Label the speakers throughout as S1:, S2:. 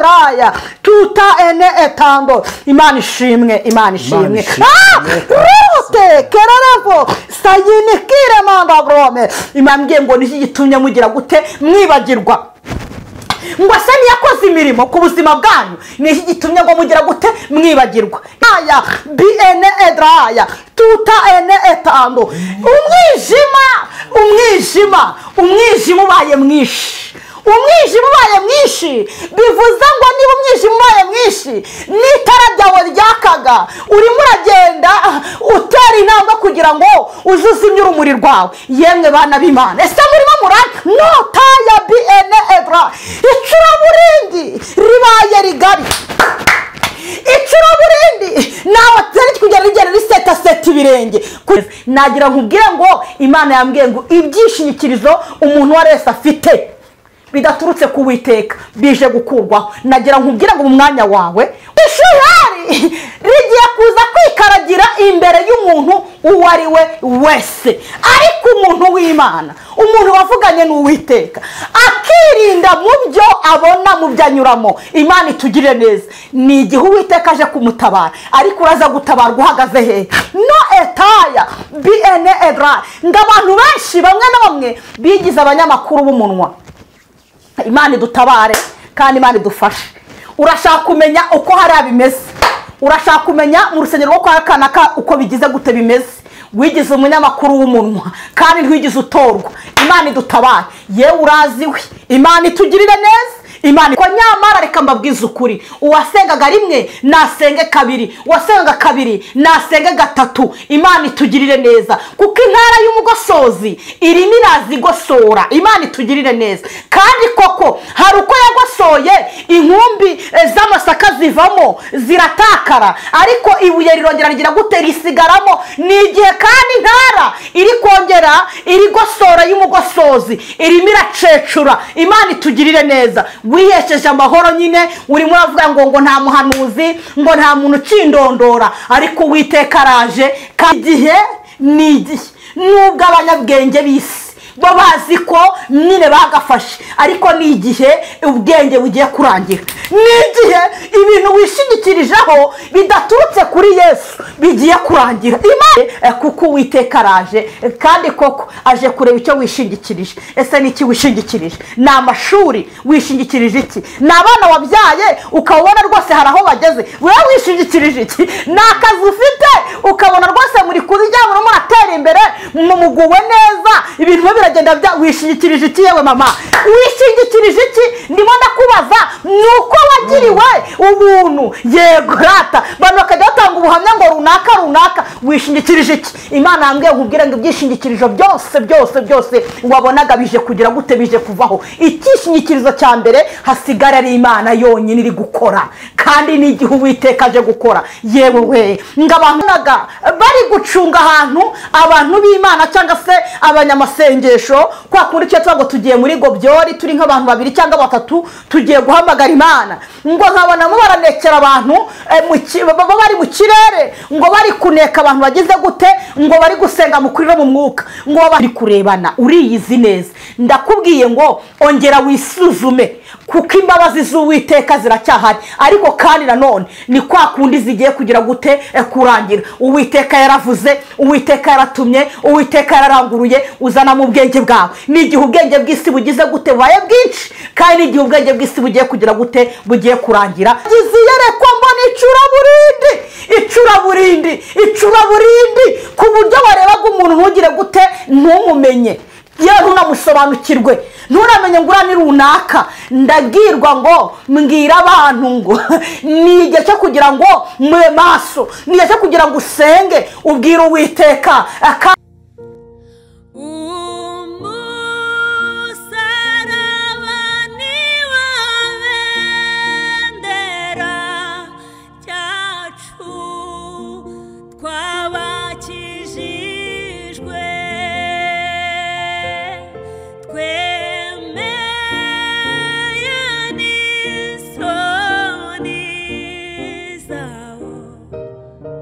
S1: edraya tuta ene etando. Imana ishimwe, Imana ishimwe. Rute keraravo sayinikire manda grome. Imana mbwiye ngo niki gitumye mugira gute mwibagirwa? Ngo ase ntiyakoze imirimo ku buzima bwanyu, niki gitumye ngo mugira gute mwibagirwa? Aya bn edraya tuta ene etando. Umwijima, umwijima, umwijima ubaye mwinshi. Umwijima ubaye mwinshi bivuze ngo niba umwijima ubaye mwinshi n'itara ryawe ryakaga, urimo uragenda utera intambwe kugira ngo uze uzimye urumuri rwawe. Yemwe bana b'Imana, ese murimo murari nota ya bn edra. Icuraburindi ribaye rigari, icuraburindi nawe atari kugera rigera riseta seta ibirenge. Nagira nkubwire ngo Imana yambwiye ngo ibyishingikirizo umuntu wese afite bidaturutse ku Uwiteka bije gukurwaho. Nagira nkubwire ngo mu mwanya wawe ishuhari rigiye kuza kwikaragira imbere y'umuntu uwo ari we wese, ariko umuntu w'Imana, umuntu wavuganye n'Uwiteka, akirinda mu byo abona, mu byo anyuramo, Imana itugirire neza. Ni igihe Uwiteka aje kumutabara, ariko uraza gutabarwa uhagaze hehe? No etaya bn edra. Ngo abantu benshi bamwe na bamwe bigize abanyamakuru b'umunwa. Imana idutabare kandi Imana idufashe. Urashaka kumenya uko hari bimeze, urashaka kumenya mu rusengero rwo kwa kanaka uko bigize gute bimeze, wigize umunyamakuru w'umunwa kandi ntiwigize utorwa. Imana idutabare. Yewe uraziwe, Imana itugirire neza. Imana ko nyamara reka mbabwize ukuri, uwasengaga rimwe nasenge kabiri, uwasengaga kabiri nasenge gatatu. Imana itugirire neza, kuko intara y'umugosozi irimo irazigosora. Imana itugirire neza. Kandi koko hari uko yagosoye inkumbi z'amasaka zivamo ziratakara, ariko ibuye rirongera rigira gute risigaramo. Ni igihe kandi intara iri kongera irigosora y'umugosozi irimo iracecura. Imana itugirire neza. Wihesheje amahoro nyine, urimo uravuga ngo nta muhanuzi, ngo nta muntu ucindondora, ariko Uwiteka araje. Igihe ni igihe, nubwo abanyabwenge b'isi bo bazi ko nyine bagafashe, ariko ni igihe ubwenge bugiye kurangira. Ni igihe ibintu wishingikirijeho bidaturutse kuri Yesu bigiye kurangira. Imana, kuko Uwiteka araje, kandi koko aje kureba icyo wishingikirije. Ese ni iki wishingikirije? Ni amashuri wishingikirije iki? Ni abana wabyaye ukabona rwose hari aho bageze, wewe wishingikirije iki? Ni akazi ufite ukabona rwose muri kurya murimo muratera imbere, mumuguwe neza, ibintu biragenda bya, wishingikirije iki? Yewe mama, wishingikirije iki? Ndimo ndakubaza, nuko wagiriwe ubuntu. Yego rata, bantu bakajya batanga ubuhamya ngo runaka runaka, wishingikirije iki? Imana yambwiye nkubwire ngo ibyishingikirizo byose byose byose wabonaga bije kugira gute, bije kuvaho. Icyishingikirizo cya mbere hasigara ari Imana yonyine iri gukora, kandi ni igihe Uwiteka aje gukora. Yewe we, ngo abantu bari gucunga ahantu abantu b'Imana cyangwa se abanyamasengesho, kwa kundi cyo twago tugiye muri gobyori turi nk'abantu babiri cyangwa batatu tugiye guhamagara Imana, ngo nkabonamo baranekera abantu bari mu kirere, ngo bari kuneka abantu bagize gute, ngo bari gusenga mu kuri no mu mwuka, ngo bari kurebana. Uriyizi neza, ndakubwiye ngo ongera wisuzume, kuko imbabazi z'Uwiteka ziracyahari. Ariko kandi nanone ni kwa kundi zigiye kugira gute kurangira. Uwiteka yaravuze, Uwiteka yaratumye, Uwiteka yararanguruye, uzana mu bwenge bwawe. Ni igihe ubwenge bw'isi bugize gute bubaye bwinshi, kandi igihe ubwenge bw'isi bugiye kugira gute bugiye kurangira. Giziyerekwa mbona icuraburindi, icuraburindi, icuraburindi, ku buryo warebaga umuntu ntugire gute ntumumenye, yewe ntunamusobanukirwe, nturamenye ngo uriya ni runaka. Ndabwirwa ngo mbwira abantu ngo ni igihe cyo kugira ngo mube maso, ni igihe cyo kugira ngo usenge ubwire Uwiteka.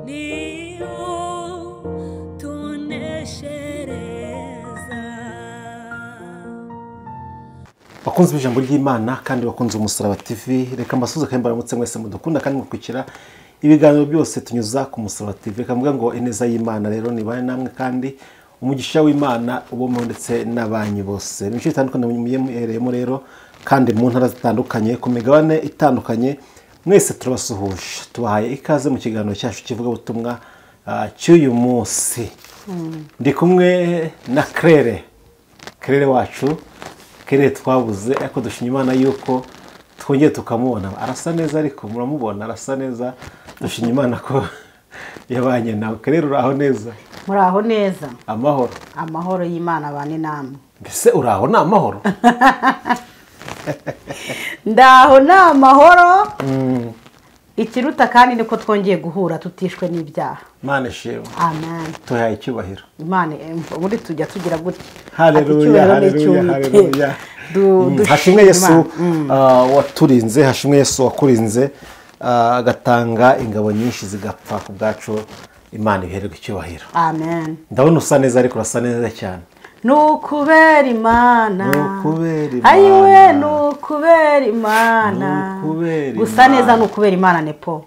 S2: Ni Bakunze ijambo ry'Imana kandi bakunze Umusaraba TV, reka mbasuze kandi mbaramutse mwese mudukunda kandi mukurikira ibiganiro byose tunyuza ku Musaraba TV. Reka mvuga ngo ineza y'Imana rero nibane namwe kandi umugisha w'Imana ubomwe ndetse n'abanyu bose. Mu bice bitandukanye muherereyemo rero kandi mu ntara zitandukanye ku migabane itandukanye, mwese turabasuhuje, tubahaye ikaze mu kiganiro cyacu kivuga ubutumwa cy'uyu munsi. Ndi kumwe na Claire, Claire wacu, Claire twabuze ariko dushima Imana yuko twongeye tukamubona. Arasa neza, ariko muramubona arasa neza, dushima Imana ko yabanye nawe. Claire, uraho neza?
S1: Muraho neza.
S2: Amahoro.
S1: Amahoro y'Imana bane namwe.
S2: Mbese uraho ni amahoro?
S1: Ndaho ni amahoro. Ikiruta kandi niko twongeye guhura tutishwe n'ibyaha.
S2: Imana ishimwe.
S1: Amen.
S2: Tuhaye icyubahiro.
S1: Imana ubundi tujya tugira gutya.
S2: Haleluya, haleluya, haleluya. Hashimwe Yesu waturinze, hashimwe Yesu wakurinze, agatanga ingabo nyinshi zigapfa ku bwacu. Imana ihererwe icyubahiro.
S1: Amen.
S2: Ndabona usa neza, ariko urasa neza cyane.
S1: Nukubera Imana, ayiwe nukubera Imana. Gusa neza nukubera Imana nepo.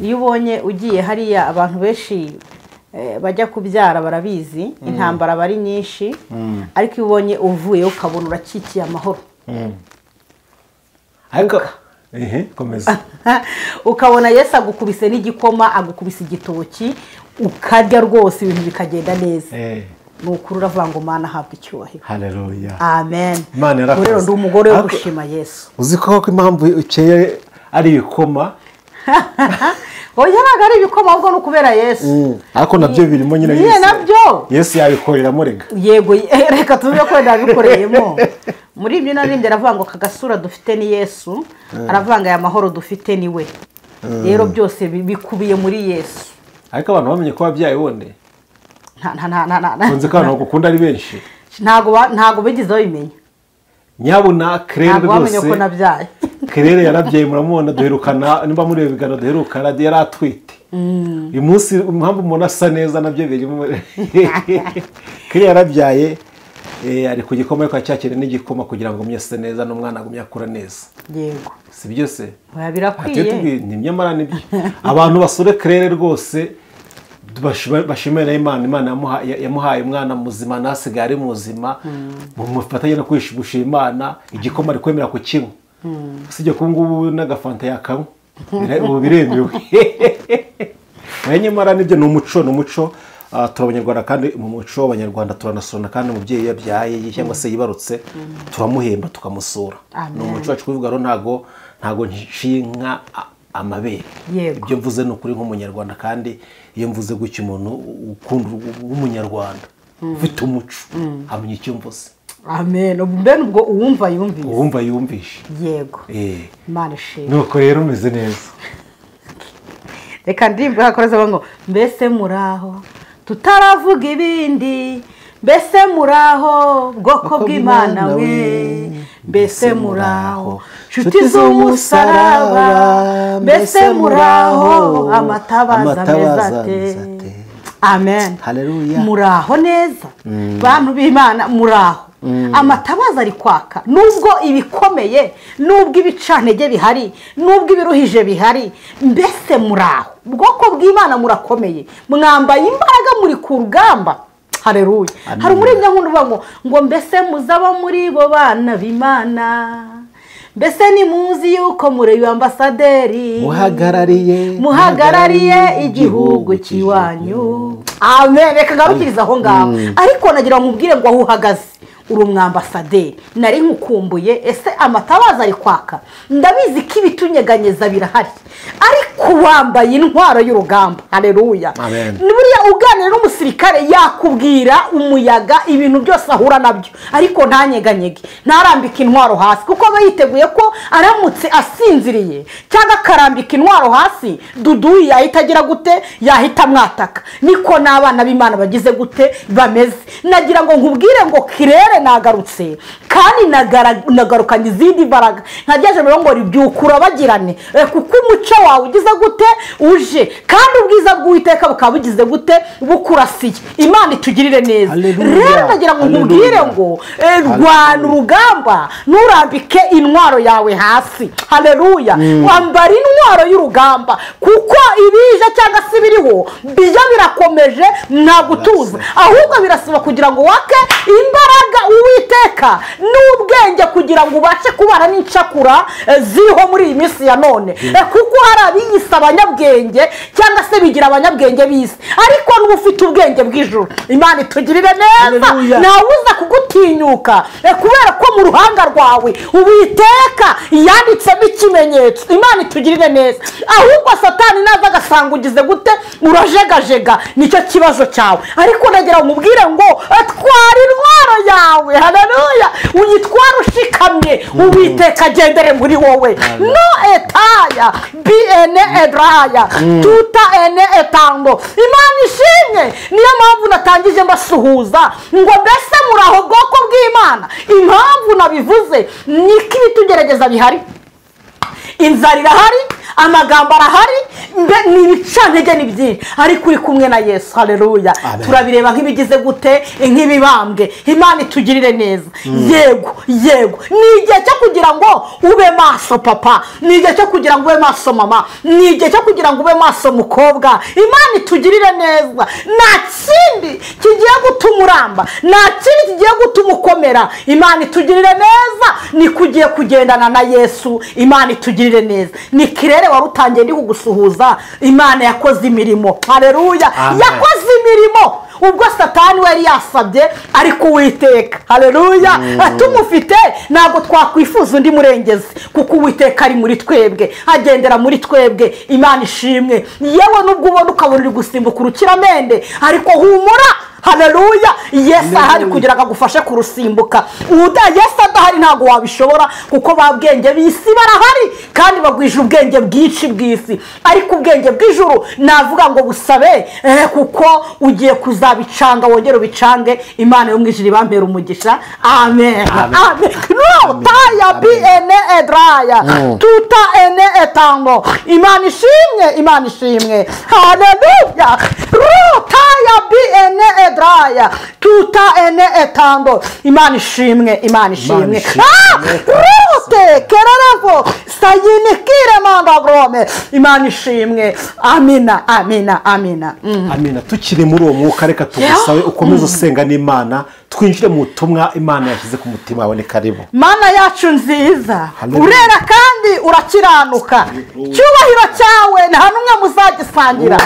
S1: Iyo ubonye ugiye hariya abantu benshi bajya kubyara barabizi, intambara bari nyinshi, ariko iyo ubonye uvuye ukabona urakikiye amahoro.
S2: Ariko komeza.
S1: Ukabona Yesu agukubise n'igikoma, agukubise igitoki, ukarya rwose ibintu bikagenda neza. Nukuri uravuga ngo Mana ahabwe icyubahiro.
S2: Haleluya.
S1: Amen.
S2: Imana yarakoze.
S1: Rero ndi umugore wo gushima Yesu.
S2: Uzi ko impamvu ukeye ari ibikoma?
S1: Oya, ntabwo ari ibikoma, ahubwo ni ukubera Yesu.
S2: Ariko nabyo birimo nyine
S1: Yesu. Nabyo
S2: Yesu yabikoreramo rega.
S1: Yego, reka tuvuge ko yabikoreyemo. Muri ibyo naririmbye aravuga ngo kagasura dufite ni Yesu, aravuga ngo aya mahoro dufite ni we. Rero byose bikubiye muri Yesu.
S2: Ariko abantu bamenye ko wabyaye wonde.
S1: Nta
S2: Kunze ko abantu bagukunda ari benshi.
S1: Ntago bigeze babimenya.
S2: Nyabuna Claire rwose.
S1: Bamenye ko nabyaye.
S2: Claire yarabyaye, muramubona duherukana, nimba muri ibiganiro duherukana yari atwite. Uyu munsi impamvu umuntu asa neza nabyo birimo. Claire yarabyaye, ari ku gikoma ariko acyakira n'igikoma kugira ngo umye neza n'umwana agumye akura neza.
S1: Yego.
S2: Si byo se?
S1: Oya, birakwiye.
S2: Ni nyamara nibyo. Abantu basore Claire rwose bashimira Imana. Imana yamuhaye umwana muzima nasigaye ari muzima, mufatanye no kwishimira Imana, igikoma ari kwemera kukinywa. Usibye ko ngubu n'agafanta yakanywa ubu biremewe. Nyamara nibyo ni umuco, ni umuco. Turi abanyarwanda kandi mu muco w'abanyarwanda turanasurana, kandi umubyeyi yabyaye cyangwa se yibarutse turamuhemba tukamusura. Ni umuco wacu kuvuga rero ntago nshinka amabere. Ibyo mvuze ni ukuri nk'umunyarwanda, kandi iyo mvuze gutya umuntu ukunda w'umunyarwanda ufite umuco amenya icyo mvuze.
S1: Amen. Mbene ubwo uwumva yumvise.
S2: Uwumva yumvishe.
S1: Yego. Imana ishimwe.
S2: Nuko rero umeze neza.
S1: Reka ndirimbe hakoreza ngo mbese muraho tutaravuga ibindi, mbese muraho bwoko bw'Imana we, mbese muraho nshuti z'umusaraba, mbese muraho amatabaza meza ate. Amen.
S2: Haleluya.
S1: Muraho neza bantu b'Imana, muraho. Amatabaza ari kwaka, nubwo ibikomeye, nubwo ibicantege bihari, nubwo ibiruhije bihari, mbese muraho bwoko bw'Imana, murakomeye, mwambaye imbaraga, muri ku rugamba. Haleluya. Hari umuririmbyi nkunda uvuga ngo mbese muzaba muri bo bana b'Imana, mbese ni muzi yuko muri ambasaderi muhagarariye igihugu kiwanyu. Amen. Reka ngarukiriza aho ngaho, ariko nagira ngo nkubwire ngo aho uhagaze uri umwambasaderi. Nari nkukumbuye. Ese amatabaza ari kwaka? Ndabizi ko ibitunyeganyeza birahari, ariko wambaye intwaro y'urugamba. Haleluya. Buriya uganira n'umusirikare yakubwira umuyaga, ibintu byose ahura nabyo, ariko ntanyeganyege, ntarambike intwaro hasi, kuko aba yiteguye ko aramutse asinziriye cyangwa akarambika intwaro hasi, duduyi yahita agira gute? Yahita amwataka. Niko n'abana b'Imana bagize gute bameze. Nagira ngo nkubwire ngo Claire Nagarutse kandi nagarukanye izindi mbaraga nka ryo ngo ribyukura bagirane, kuko umuco wawe ugize gute uje, kandi ubwiza bw'Uwiteka bukaba bugize gute bukurasiye. Imana itugirire neza. Rero nagira ngo nkubwire ngo rwana urugamba, nturambike intwaro yawe hasi. Haleluya. Wambara intwaro y'urugamba, kuko ibije cyangwa se ibiriho bijya birakomeje, nta gutuza, ahubwo birasaba kugira ngo wake imbaraga Uwiteka n'ubwenge kugira ngo ubashe kubana n'incakura ziriho muri iyi minsi ya none. Kuko hari abiyise abanyabwenge cyangwa se bigira abanyabwenge b'isi, ariko n'uba ufite ubwenge bw'ijuru. Imana itugirire neza. Ntawuza kugutinyuka kubera ko mu ruhanga rwawe Uwiteka yanditsemo ikimenyetso. Imana itugirire neza. Ahubwo Satani naza agasanga ugize gute urajegajega, nicyo kibazo cyawe. Ariko nagira umubwire ngo twara intwaro yawe. Haleluya. Uyitwara ushikamye, Uwiteka agendere muri wowe. No etaya bi ene edraya tuta ene etango. Imana ishimwe. Niyo mpamvu natangije mbasuhuza ngo mbese muri aho bwoko bw'Imana. Impamvu nabivuze niko ibitugerageza bihari, inzara irahari, amagambo arahari, ni ibicantege ni byinshi, ariko uri kumwe na Yesu. Haleluya. Turabireba nk'ibigize gute, nk'ibibambwe. Imana itugirire neza. Yego yego, ni igihe cyo kugira ngo ube maso papa, ni igihe cyo kugira ngo ube maso mama, ni igihe cyo kugira ngo ube maso mukobwa. Imana itugirire neza. Nta kindi kigiye gutuma uramba, nta kindi kigiye gutuma ukomera. Imana itugirire neza. Ni kugiye kugendana na Yesu. Imana itugirire neza. Ni kirere wari utangiye ndi kugusuhuza. Imana yakoze imirimo. Haleluya. Yakoze imirimo ubwo Satani wari yasabye, ariko Uwiteka, haleluya, tumufite ntabwo twakwifuza undi murengezi, kuko Uwiteka ari muri twebwe, agendera muri twebwe. Imana ishimwe. Yewe nubwo ubona ukabona uri gusimbuka urukiramende, ariko humura. Haleluya. Yesu ahari kugira ngo agufashe kurusimbuka. Yesu adahari ntabwo wabishobora, kuko ba bwenge b'isi barahari kandi bagwije ubwenge bwinshi bw'isi, ariko ubwenge bw'ijuru navuga ngo busabe, kuko ugiye kuzabicanga wongere ubicange. Imana yo mu ijuru ibampera umugisha. Amen. Amen. No taya bi ene edraya tuta ene etango. Imana ishimwe. Imana ishimwe. Haleluya. Taya bi ene edraya tuta ene etando. Imana ishimwe. Imana ishimwe. Rute keraravo sayinikire manda grome. Imana ishimwe. Amina. Amina. Amina.
S2: Amina. Tukiri muri uwo mwuka, reka tugusabe ukomeze usenga n'Imana, twinjire mu butumwa Imana yashyize ku mutima wawe. Ni karibu.
S1: Mana yacu nziza, urera kandi urakiranuka. Icyubahiro cyawe nta n'umwe muzagisangira,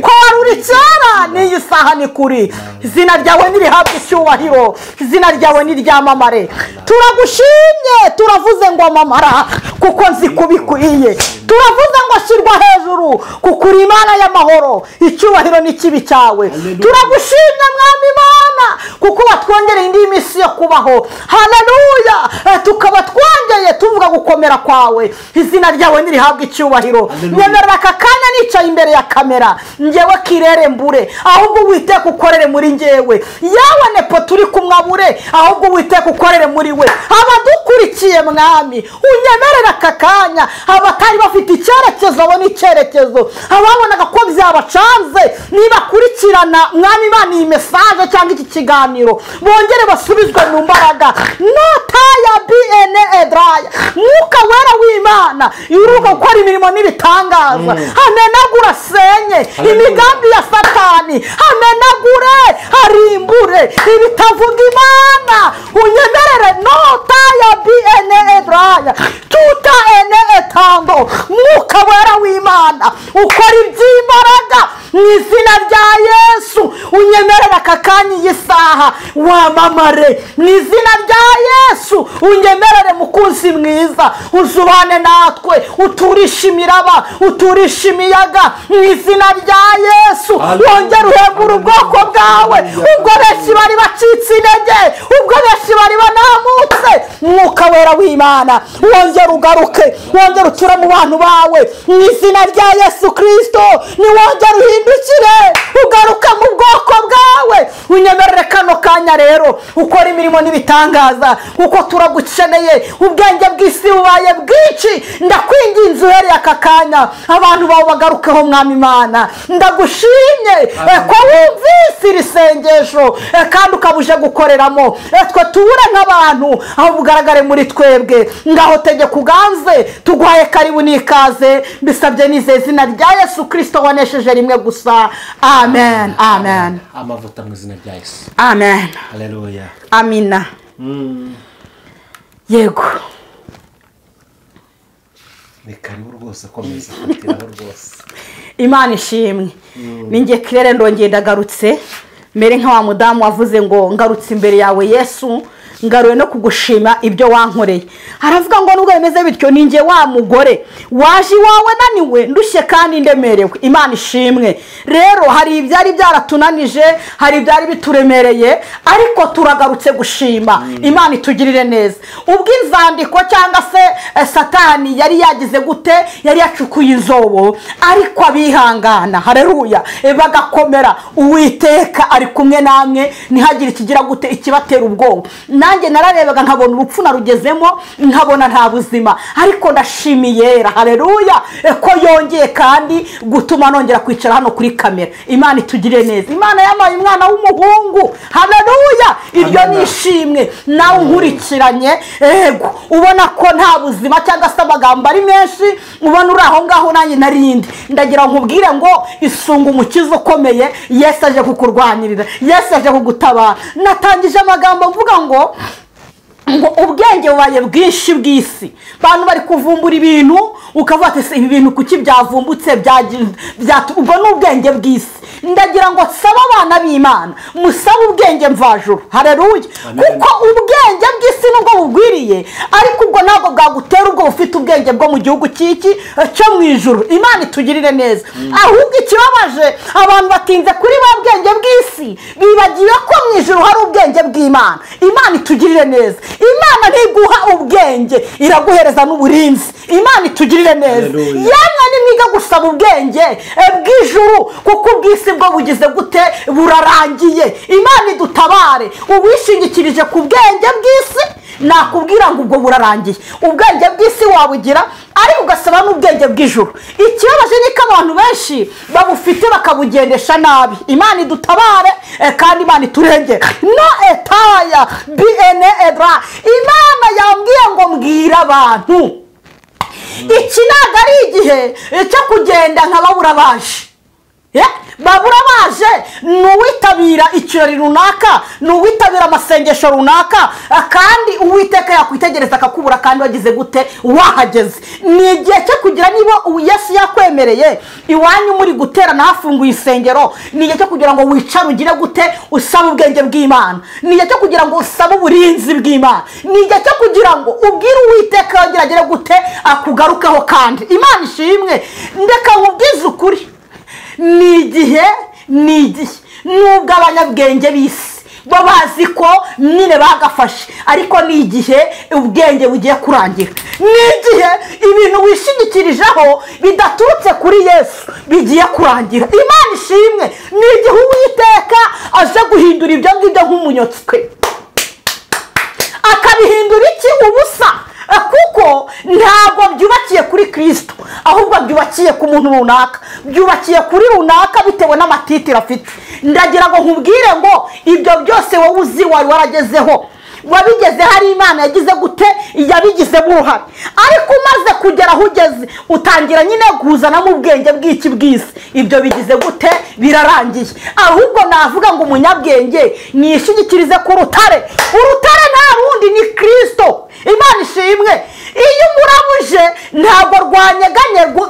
S1: ko wari uri kera n'iyi saha ni kuri. Izina ryawe nirihabwe icyubahiro, izina ryawe niryamamare. Turagushimye, turavuze ngo amamara, kuko nzi kubikwiye. Turavuze ngo shyirwa hejuru, kuko uri Imana y'amahoro. Icyubahiro ni kibi cyawe. Turagushimye Mwami Imana, kuko watwongereye indi minsi yo kubaho. Haleluya. Tukaba twongeye tuvuga gukomera kwawe. Izina ryawe nirihabwe icyubahiro. Nyemerera aka kanya nicaye imbere ya kamera, ngewe kirere mbure, ahubwo Uwiteka ukorere muri ngewe. Yawe nepo turi kumwabure, ahubwo Uwiteka ukorere muri we. Abadukurikiye Mwami, unyemerera aka kanya, abatari bafite icyerekezo babone icyerekezo, ababonaga ko byabacanze nibakurikirana Mwami Imana iyi message cyangwa iki kiganiro, bongere basubizwe mu mbaraga. Notaya bi ene edraya. Mwuka wera w'Imana yuruka gukora imirimo n'ibitangaza, amenagura senye imigambi ya Satani, amenagure arimbure ibitavuga Imana. Unyemerere notaya bi ene edraya tuta ene etando. Mwuka wera w'Imana ukora iby'imbaraga mu izina rya Yesu. Unyemerere aka kanya iyi saha wamamare mu izina rya Yesu. Unyemerere mukunzi mwiza, uzubane natwe, uturishe imiraba, uturishe imiyaga mu izina rya Yesu. Wongere uhembure ubwoko bwawe. Ubwo benshi bari bacitse intege, ubwo benshi bari banamutse, Mwuka wera w'Imana wongere ugaruke, wongere uture mu bantu bawe mu izina rya Yesu Kristo. Niwongere Uhindukire ugaruka mu bwoko bwawe, unyemerere kano kanya rero ukora imirimo n'ibitangaza, kuko turagukeneye. Ubwenge bw'isi bubaye bwinshi, ndakwinginze uhereye aka kanya abantu bawe bagarukeho Mwami Imana. Ndagushimye ko wumvise iri sengesho kandi ukabuje gukoreramo, twe tubure nk'abantu aho bugaragare muri twebwe. Ngaho tegeka uganze, tuguhaye karibu n'ikaze, mbisabye nizeye izina rya Yesu Kristo wanesheje rimwe gusa. Amen, amen.
S2: Amavuta mu izina rya Yesu.
S1: Amen.
S2: Haleluya.
S1: Amina. Yego.
S2: Ni karibu rwose, komeza fatiraho rwose.
S1: Imana ishimwe. Ninjye Claire ndongeye ndagarutse, mere nka wa mudamu wavuze ngo ngarutse imbere yawe Yesu, ngaruwe no kugushima ibyo wankoreye. Haravuga ngo nubwo bimeze bityo ninjye wa mugore waje iwawe naniwe ndushye kandi ndemerewe. Imana ishimwe. Rero hari ibyari byaratunanije, hari ibyari bituremereye, ariko turagarutse gushima. Imana itugirire neza. Ubwo inzandiko cyangwa se Satani yari yagize gute, yari yacukuye inzobo, ariko abihangana, haleluya, bagakomera, Uwiteka ari kumwe namwe, ntihagire ikigira gute ikibatera ubwoba. Nanjye nararebaga nkabona urupfu narugezemo, nkabona nta buzima, ariko ndashimiye, haleluya, ko yongeye kandi gutuma nongera kwicara hano kuri kamera. Imana itugirire neza. Imana yamaye umwana w'umuhungu, haleluya, iryo ni ishimwe. Nawe unkurikiranye, ego ubona ko nta buzima cyangwa se amagambo ari menshi, ubona uri aho ngaho nanjye narindi, ndagira nkubwire ngo isunga umukiza ukomeye, Yesu aje kukurwanirira, Yesu aje kugutabara. Natangije amagambo mvuga ngo ubwenge bubaye bwinshi bw'isi, abantu bari kuvumbura ibintu ukavuga ati ibi bintu kuki byavumbutse, ubwo ni ubwenge bw'isi. Ndagira ngo sabe abana b'Imana musabe ubwenge mvajuru, haleluya, kuko ubwenge bw'isi nubwo bugwiriye, ariko ubwo ntabwo bwagutera ubwo bufite ubwenge bwo mu gihugu cy'iki cyo mu ijuru. Imana itugirire neza. Ahubwo ikibabaje abantu batinze kuri ba bwenge bw'isi, bibagiwe ko mu ijuru hari ubwenge bw'Imana. Imana itugirire neza. Imana ntiguha ubwenge, iraguhereza n'uburinzi. Imana itugirire neza. Yamwe nimwiga gusaba ubwenge bw'ijuru, kuko ubw'isi bwo bugize gute, burarangiye. Imana idutabare. Uwishingikirije ku bwenge bw'isi, nakubwira ngo ubwo burarangiye. Ubwenge bw'isi wabugira, ariko ugasaba n'ubwenge bw'ijuru. Ikibabaje ni ko abantu benshi babufite bakabugendesha nabi. Imana idutabare kandi Imana iturengere. No etaya bn edra. Imana yambwiye ngo mbwira abantu, iki ntabwo ari igihe cyo kugenda nka babura baje. Babura baje ni uwitabira ikirori runaka, ni uwitabira amasengesho runaka, kandi Uwiteka yakwitegereza akakubura kandi wagize gute, wahageze. Ni igihe cyo kugira, niba Yesu yakwemereye iwanyu muri guterana hafunguye isengero, ni igihe cyo kugira ngo wicare ugire gute, usabe ubwenge bw'Imana. Ni igihe cyo kugira ngo usabe uburinzi bw'Imana. Ni igihe cyo kugira ngo ubwire Uwiteka yongere agire gute, akugarukeho. Kandi Imana ishimwe. Ndeka nkubwize ukuri, ni igihe, ni igihe nubwo abanyabwenge b'isi bo bazi ko nyine bagafashe, ariko ni igihe ubwenge bugiye kurangira. Ni igihe ibintu wishingikirijeho bidaturutse kuri Yesu bigiye kurangira. Imana ishimwe. Ni igihe Uwiteka aje guhindura ibyo ngibyo nk'umunyotswe, akabihindura iki, ubusa, kuko ntabwo byubakiye kuri Kristo, ahubwo byubakiye ku muntu runaka, byubakiye kuri runaka bitewe n'amatitiro afite. Ndagira ngo nkubwire ngo ibyo byose wowe uzi wari waragezeho, wabigeze hari Imana yagize gute, yabigizemo uruhare, ariko umaze kugera aho ugeze utangira nyine kuzanamo ubwenge bw'iki bw'isi, ibyo bigize gute, birarangiye. Ahubwo navuga ngo umunyabwenge nishingikirize ku rutare. Urutare nta rundi, ni Kristo. Imana ishimwe. Iyo umurabuje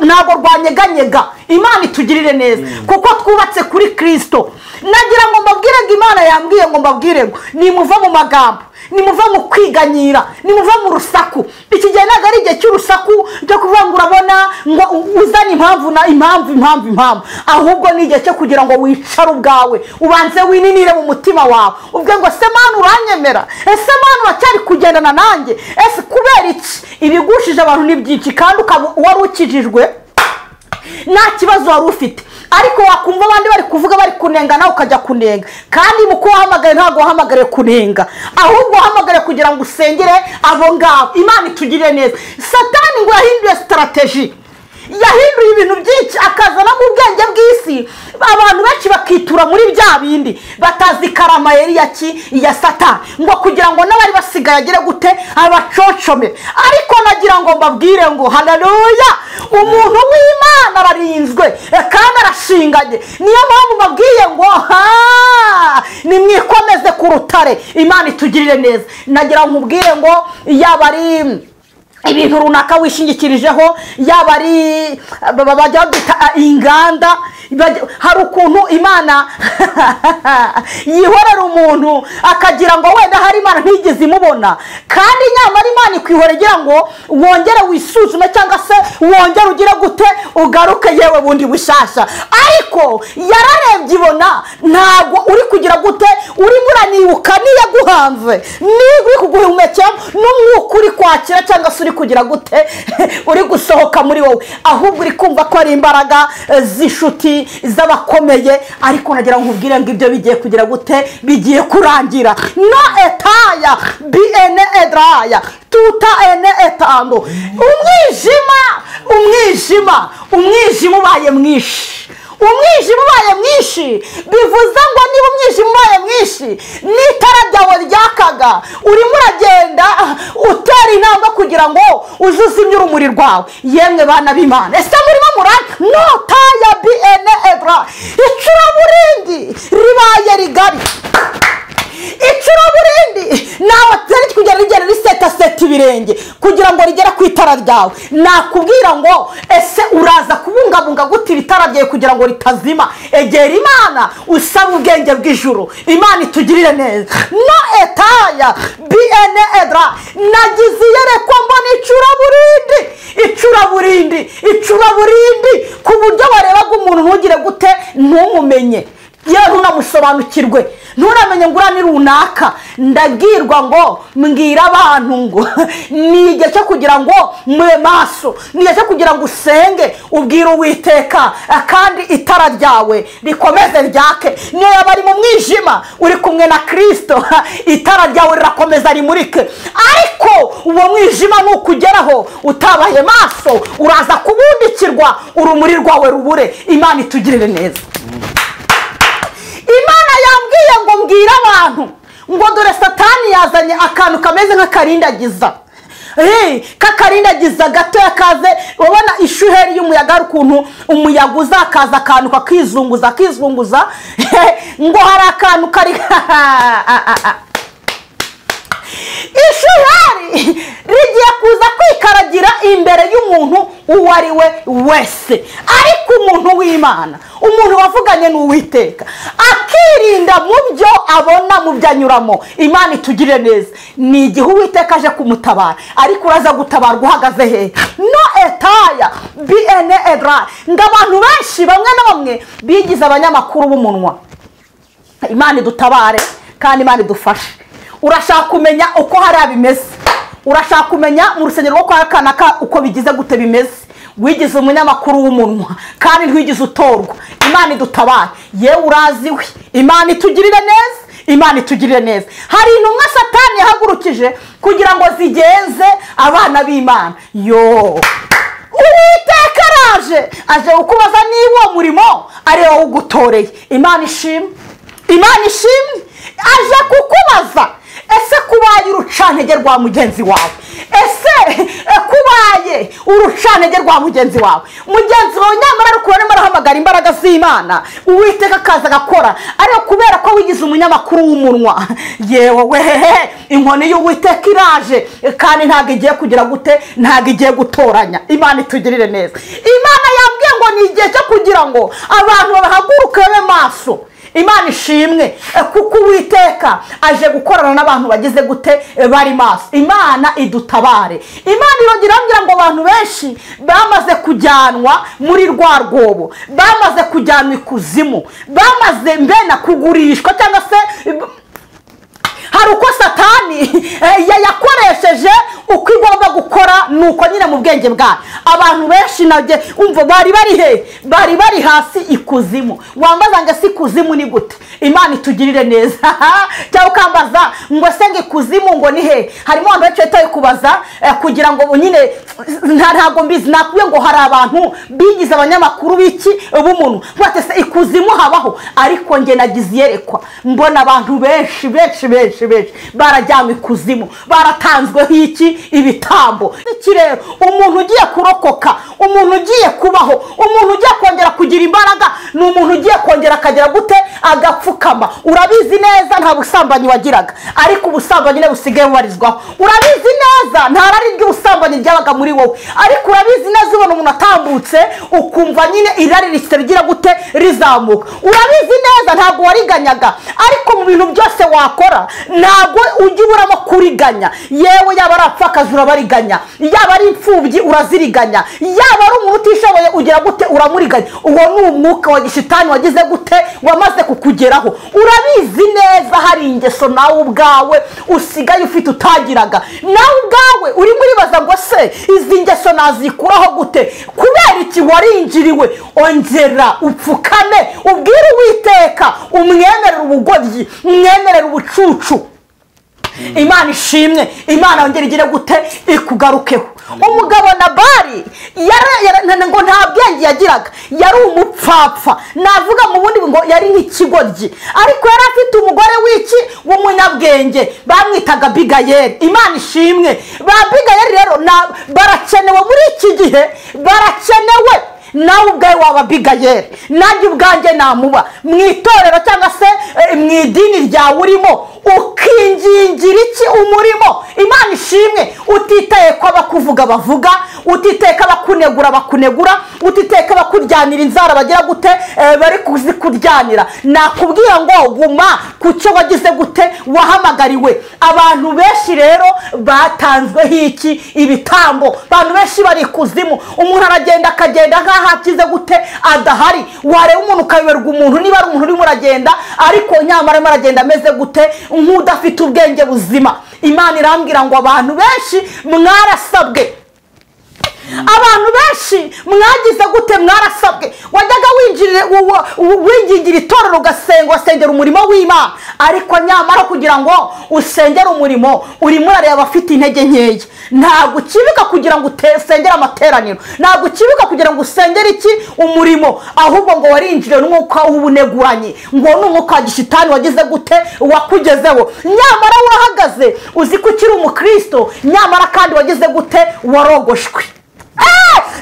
S1: ntabwo rwanyeganyega. Imana itugirire neza, kuko twubatse kuri Kristo. Nagira ngo mbabwire ngo Imana yambwiye ngo mbabwire ngo nimuva mu magambo, nimuva mu kwiganyira, nimuva mu rusaku. Iki gihe ntabwo ari igihe cy'urusaku cyo kuvuga ngo urabona ngo uzane impamvu na impamvu impamvu impamvu, ahubwo ni igihe cyo kugira ngo wicare ubwawe, ubanze wininire mu mutima wawe, ubwe ngo ese Mana uranyemera, ese Mana uracyari kugendana nanjye, ese kubera iki ibigushije abantu ni byinshi, kandi ukaba wari ukijijwe nta kibazo wari ufite, Ariko wakumva abandi bari kuvuga bari kunenga, nawe ukajya kunenga. Kandi mu kuhamagara ntabwo wahamagare kunenga, ahubwo wahamagare kugira ngo usengere abo ngabo. Imana itugirire neza. Satani ngo yahinduye strategy, yahinduye ibintu byinshi, akazana mu bwenge bw'isi, abantu benshi bakitura muri bya bindi batazi karama yari ya Satani, ngo kugira ngo n'abari basigaye agere gute abacocome. Ariko nagira ngo mbabwire ngo haleluya, umuntu w'Imana ararinzwe kandi arashinganye. Niyo mpamvu mbabwiye ngo nimwikomeze ku rutare. Imana itugirire neza. Nagira nkubwire ngo yaba ari ibintu runaka wishingikirijeho, yaba ari bajya inganda, hari ukuntu Imana yihorera umuntu akagira ngo wenda hari Imana ntigeze imubona, kandi nyamara Imana ikwihorera igira ngo wongere wisuzume, cyangwa se wongere ugire gute ugaruke yewe bundi bushasha. Ariko yararebye ibona ntabwo uri kugira gute, urimo uranibuka niyaguhanze, niba uri kuguhumekera n'umwuka uri kwakira, cyangwa se uri kugira gute uri gusohoka muri wowe, ahubwo uri kumva ko ari imbaraga z'inshuti z'abakomeye. Ariko nagira ngo nkubwire ngo ibyo bigiye kugira gute, bigiye kurangira. No etaya bn edraya tuta ene etando. Umwijima, umwijima, umwijima ubaye mwinshi. Umwijima ubaye mwinshi bivuze ngo niba umwijima ubaye mwinshi n'itara ryawe ryakaga, urimo uragenda utera intambwe kugira ngo uzuzimye urumuri rwawe. Yemwe bana b'Imana, ese murimo murani notaya bn edra. Icuraburindi ribaye rigari, icuraburindi nawe atari kugera rigera riseta seta ibirenge kugira ngo rigere ku itara ryawe. Nakubwira ngo ese uraza kubungabunga gute itara ryawe kugira ngo ritazima? Egera Imana usaba ubwenge bw'ijuru. Imana itugirire neza. No etaya bn edra. Nagize iyerekwa mbona icuraburindi, icuraburindi, icuraburindi, ku buryo barebaga umuntu ntugire gute ntumumenye, yewe ntunamusobanukirwe, nturamenye ngo uriya ni runaka. Ndabwirwa ngo mbwira abantu ngo ni igihe cyo kugira ngo mube maso, ni igihe cyo kugira ngo usenge ubwire Uwiteka, kandi itara ryawe rikomeze ryake. Niyo yaba ari mu mwijima uri kumwe na Kristo, itara ryawe rirakomeza rimurike. Ariko uwo mwijima nukugeraho utabaye maso, uraza kubundikirwa urumuri rwawe rubure. Imana itugirire neza. Imana yambwiye ngo mbwira abantu ngo dore Satani yazanye akantu kameze nk'akarindagiza, kakarindagiza gato yakaze. Ubona ishuheri y'umuyaga, ukuntu umuyaga uzakaza akantu kakizunguza akizunguza, ngo hari akantu kari ishuheri rigiye kuza kwikaragira imbere y'umuntu uwo ari we wese. Ariko umuntu w'Imana, umuntu wavuganye n'Uwiteka, akirinda mu byo abona, mu byo anyuramo. Imana itugirire neza. Ni igihe Uwiteka aje kumutabara, ariko uraza gutabarwa uhagaze hehe? No etaya bn edra. Ngo abantu benshi bamwe na bamwe bigize abanyamakuru b'umunwa. Imana idutabare kandi Imana idufashe. Urashaka kumenya uko hari bimeze, urashaka kumenya mu rusengero rwo kwa kanaka uko bigize gute bimeze, wigize umunyamakuru w'umunwa kandi ntwigize utorwa. Imana idutabare. Yewe uraziwe. Imana itugirire neza. Imana itugirire neza. Hari intumwa Satani yahagurukije kugira ngo zigenze abana b'Imana. Yo, Uwiteka araje, aje kukubaza niba uwo murimo ari wowe ugutoreye. Imana ishimwe, Imana ishimwe. Aje kukubaza ese kubaye urucantege rwa mugenzi wawe, ese kubaye urucantege rwa mugenzi wawe, mugenzi wawe nyamara ariko arimo arahamagara imbaraga z'Imana, Uwiteka akaza agakora, ariko kubera ko wigize umunyamakuru w'umunwa, yewe wehehe, inkoni y'Uwiteka iraje kandi ntabwo igiye kugira gute, ntabwo igiye gutoranya. Imana itugirire neza. Imana yambwiye ngo ni igihe cyo kugira ngo abantu bahaguruke babe maso. Imana ishimwe, kuko Uwiteka aje gukorana n'abantu bagize gute, bari maso. Imana idutabare. Imana irongera irambwira ngo abantu benshi bamaze kujyanwa muri rwa rwobo, bamaze kujyanwa ikuzimu, bamaze mbena kugurishwa, cyangwa se Hari uko Satani yayakoresheje uko igomba gukora, nuko nyine mu bwenge bwayo. Abantu benshi nabye umva bari bari he, bari bari hasi ikuzimu. Wambaza ngo si ikuzimu ni gute? Imana itugirire neza. Cyangwa ukambaza ngo se ngo ikuzimu ngo ni he? Harimo abantu benshi bataye kubaza kugira ngo nyine ntabwo mbizi, nakubwiye ngo hari abantu bigize abanyamakuru biki b'umuntu bate se ikuzimu habaho. Ariko nge nagize iyerekwa mbona abantu benshi benshi benshi benshi barajyanywe ikuzimu, baratanzweho iki ibitambo. Iki rero umuntu ugiye kurokoka, umuntu ugiye kubaho, umuntu ugiye kongera kugira imbaraga, ni umuntu ugiye kongera akagera gute agapfukama. Urabizi neza nta busambanyi wagiraga, ariko ubusambanyi ne busigaye bubarizwaho. Urabizi neza nta rari ry'ubusambanyi ryabaga muri wowe, ariko urabizi neza ubona umuntu atambutse ukumva nyine irari rigira gute rizamuka. Urabizi neza ntabwo wariganyaga, ariko mu bintu byose wakora ntabwo ujya uburamo kuriganya. Yewe yaba ari apfakazi urabariganya, yaba ari imfubyi uraziriganya, yaba ari umuntu utishoboye ugira gute uramuriganya. Uwo ni umwuka wa gishitani wagize gute wamaze kukugeraho. Urabizi neza hari ingeso nawe ubwawe usigaye ufite utagiraga, nawe ubwawe urimo uribaza ngo se izi ngeso nazikuraho gute? Kubera iki warinjiriwe? Ongera upfukame ubwire Uwiteka, umwemerere ubugoryi, umwemerere ubucucu. Imana ishimwe, Imana yongera igire gute ikugarukeho. Umugabo Nabali ngo nta bwenge yagiraga, yari umupfapfa, navuga mu bundi ngo yari nk'ikigoryi, ariko yari afite umugore w'iki w'umunyabwenge bamwitaga Abigayeli. Imana ishimwe. Ba Abigayeli rero barakenewe muri iki gihe, barakenewe. Nawe ubwawe waba Abigayeli, nanjye ubwanjye namuba mu itorero cyangwa se mu idini ryawe urimo, ukingingira iki umurimo. Imana ishimwe. Utitaye ko abakuvuga bavuga, utitaye ko abakunegura bakunegura, utitaye ko abakuryanira inzara bagira gute bari kuzikuryanira. Nakubwira ngo guma ku cyo wagize gute wahamagariwe. Abantu benshi rero batanzweho iki ibitambo, abantu benshi bari ikuzimu. Umuntu aragenda akagenda nkaho akize gute adahari. Wareba umuntu ukayoberwa umuntu niba ari umuntu urimo uragenda, ariko nyamara arimo aragenda ameze gute nk'udafite ubwenge buzima. Imana irambwira ngo abantu benshi mwarasabwe, abantu benshi mwagize gute mwarasabwe. Wajyaga wingingira itorero ugasenga, wasengera umurimo w'Imana, ariko nyamara kugira ngo usengere umurimo urimo urareba abafite intege nkeya. Ntabwo ukibuka kugira ngo usengere amateraniro, ntabwo ukibuka kugira ngo usengere iki umurimo, ahubwo ngo warinjire n'umwuka w'ubuneguranye, ngo ni umwuka wa gishitani wagize gute wakugezeho. Nyamara urahagaze uzi ko ukiri umukristo, nyamara kandi wagize gute warogoshwe.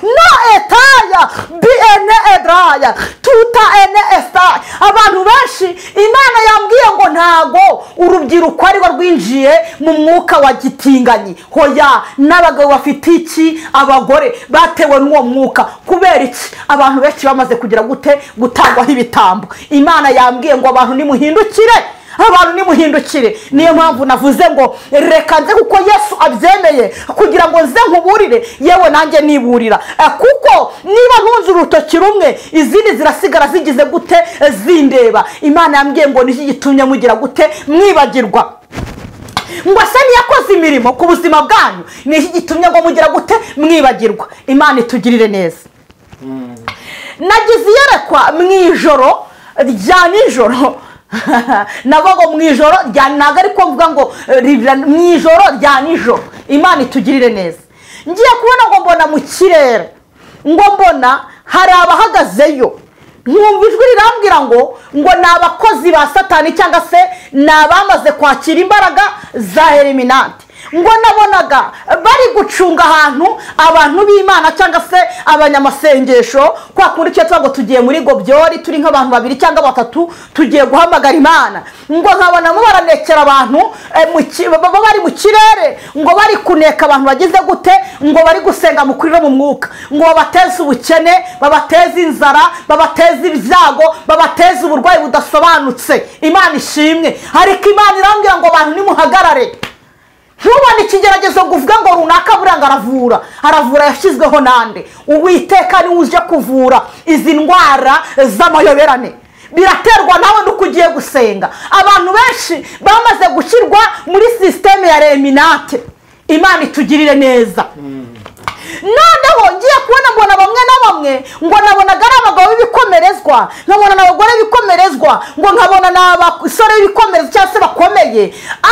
S1: No etaya bn edraya tuta ene esta. Abantu benshi Imana yambwiye ngo ntago urubyiruko ari rwinjiye mu mwuka wa gitinganyi. Hoya n'abagabo bafite iki abagore batewe n'uwo mwuka. Kubera iki? Abantu benshi bamaze kugira gute gutangwaho ibitambo. Imana yambwiye ngo abantu nimuhindukire, abantu nimuhindukire. Niyo mpamvu navuze ngo reka nze, kuko Yesu abyemeye kugira ngo nze nkuburire, yewe nanjye niburira. Kuko niba ntunze urutoki rumwe izindi zirasigara zigize gute zindeba. Imana yambwiye ngo niki gitumye mugira gute mwibagirwa. Ngo se niyakoze imirimo ku buzima bwanyu, niki gitumye ngo mugira gute mwibagirwa. Imana itugirire neza. Nagize iyerekwa mu ijoro rya nijoro, navuga mu ijoro rya ntago ariko mvuga ngo mu ijoro rya nijoro. Imana itugirire neza. Ngiye kubona ngo mbona mu kirere, ngo mbona hari abahagazeyo, nkumva ijwi rirambwira ngo ni abakozi ba Satani cyangwa se ni abamaze kwakira imbaraga za Eliminati. Ngo nabonaga bari gucunga ahantu abantu b'Imana cyangwa se abanyamasengesho, kwa kundi cyo twago tugiye muri gobyori turi nk'abantu babiri cyangwa batatu tugiye guhamagara Imana. Ngo nkabona baranekera abantu bari mu kirere, ngo bari kuneka abantu bagize gute, ngo bari gusenga mu kuri no mu mwuka, ngo babateze ubukene, babateze inzara, babateze ibyago, babateze uburwayi budasobanutse. Imana ishimwe. Ariko Imana irambwira ngo abantu nimuhagarare. Ntubone ikigeragezo ngo uvuge ngo runaka buranga aravura, aravura yashyizweho nande? Uwiteka niwe uje kuvura izi ndwara z'amayoberane. Biraterwa nawe nuko ugiye gusenga. Abantu benshi bamaze gushyirwa muri sisiteme ya reminate. Imana itugirire neza. Noneho ngiye kubona mbona bamwe na bamwe ngo nabonaga ari abagabo b'ibikomerezwa, nkabona n'abagore b'ibikomerezwa, ngo nkabona n'abasore b'ibikomerezwa cyangwa se bakomeye,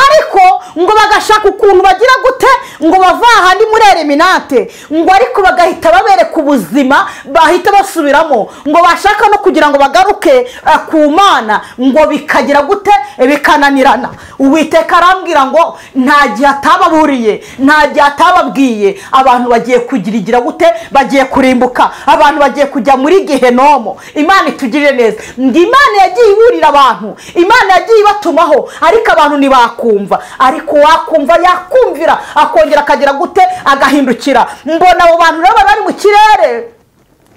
S1: ariko ngo bagashaka ukuntu bagira gute ngo bava ahandi muri eliminate, ngo ariko bagahita babereka ubuzima bahita basubiramo, ngo bashaka no kugira ngo bagaruke ku Mana, ngo bikagira gute bikananirana. Uwiteka arambwira ngo nta gihe atababuriye, nta gihe atababwiye, abantu bagiye kugirigira gute, bagiye kurimbuka, abantu bagiye kujya muri gehenomo. Imana itugirire neza. Imana yagiye iburira abantu, Imana yagiye ibatumaho, ariko abantu ntibakumva. Ariko wakumva yakumvira akongera akagira gute agahindukira. Mbona abo bantu rero bari mu kirere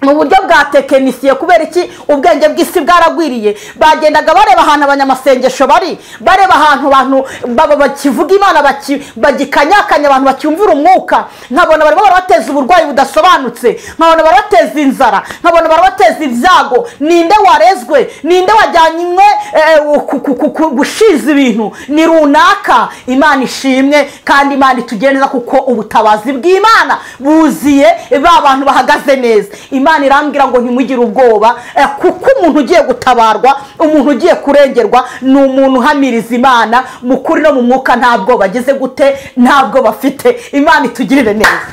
S1: mu buryo bwa tekinisiye, kubera iki ubwenge bw'isi bwaragwiriye, bagendaga bareba ahantu abanyamasengesho bari, bareba ahantu abantu bakivuga Imana, bagikanyakanya abantu bacyumvira umwuka. Nkabona barimo barabateza uburwayi budasobanutse, nkabona barabateza inzara, nkabona barabateza ibyago. Ninde warezwe? Ninde wajyanywe gushiza ibintu? Ni runaka. Imana ishimwe kandi Imana itugeneza, kuko ubutabazi bw'Imana buziye ba bantu bahagaze neza. Imana irambwira ngo ntimugire ubwoba, kuko umuntu ugiye gutabarwa, umuntu ugiye kurengerwa ni umuntu uhamiriza Imana mu kuri no mu mwuka, ntabwo bageze gute, ntabwo bafite. Imana itugirire neza.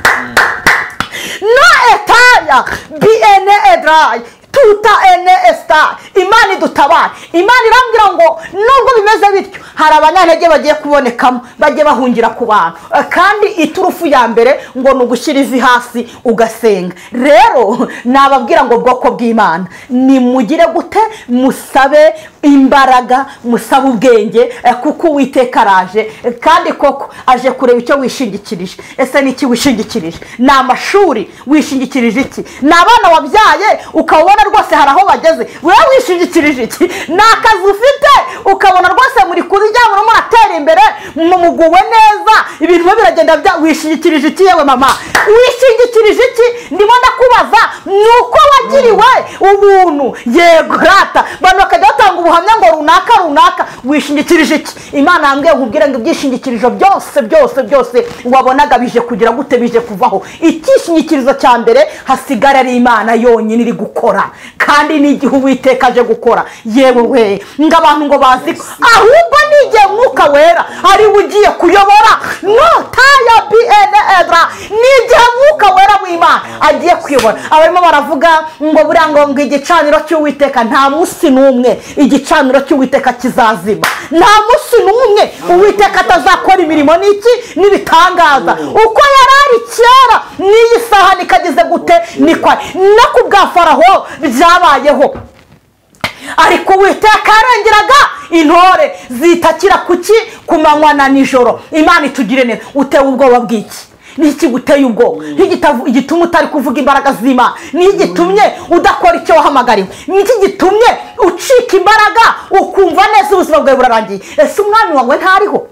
S1: No etaya bn edrai tuta ene esta. Imana idutabara. Imana irambwira ngo nubwo bimeze bityo hari abanyantege bagiye kubonekamo, bagiye bahungira ku bantu, kandi iturufu ya mbere ngo ni ugushyira ivi hasi ugasenga. Rero nababwira ngo bwoko bw'Imana nimugire gute, musabe imbaraga, musabe ubwenge, kuko Uwiteka araje, kandi koko aje kureba icyo wishingikirije. Ese ni iki wishingikirije? Ni amashuri wishingikirije iki? Ni abana wabyaye ukabona rwose hari aho bageze, wewe wishingikirije iki? Ni akazi ufite ukabona rwose muri kurya murimo muratera imbere, mumuguwe neza, ibintu biragenda bya, wishingikirije iki? Yewe mama, wishingikirije iki? Ndimo ndakubaza, nuko wagiriwe ubuntu. Yego rata, bantu bakajya batanga ubuhamya ngo runaka runaka, wishingikirije iki? Imana yambwiye nkubwire ngo ibyishingikirizo byose byose byose wabonaga bije kugira gute, bije kuvaho. Icyishingikirizo cya mbere hasigara ari Imana yonyine iri gukora, kandi n'igihe Uwiteka aje gukora. Yewe we, ngo abantu ngo bazi ahubwo n'igihe Mwuka Wera ari ugiye kuyobora. No taya bn edra, n'igihe Mwuka Wera w'Imana agiye kuyobora. Abarimo baravuga ngo buriya ngo igicaniro cy'Uwiteka, nta munsi n'umwe igicaniro cy'Uwiteka kizazima, nta munsi n'umwe Uwiteka atazakora imirimo n'iki n'ibitangaza. Uko yarari kera n'iyi saha nikagize gute, nikwa no ku bwa Faraho byabayeho. Ariko Uwiteka yarengeraga intore zitakira kuki ku manywa na nijoro. Imana itugire neza. Utewe ubwoba bw'iki? Niki guteye ubwoba? Igituma utari kuvuga imbaraga z'Imana? Niki gitumye udakora icyo wahamagariwe? Niki gitumye ucika imbaraga ukumva neza ubuzima bwawe burarangiye? Ese umwami wawe ntariho?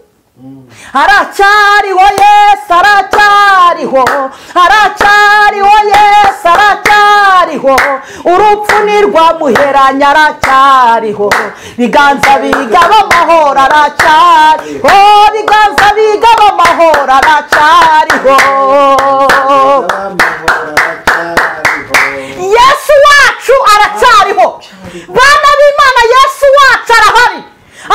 S1: Aracyariho Yesu, aracyariho, aracyariho Yesu, aracyariho. Urupfu ntirwamuheranya, aracyariho. Biganza bigaba amahoro, aracyariho. Biganza bigaba amahoro, aracyariho. Yesu wacu aracyariho. Bana b'Imana, Yesu wacu arahari,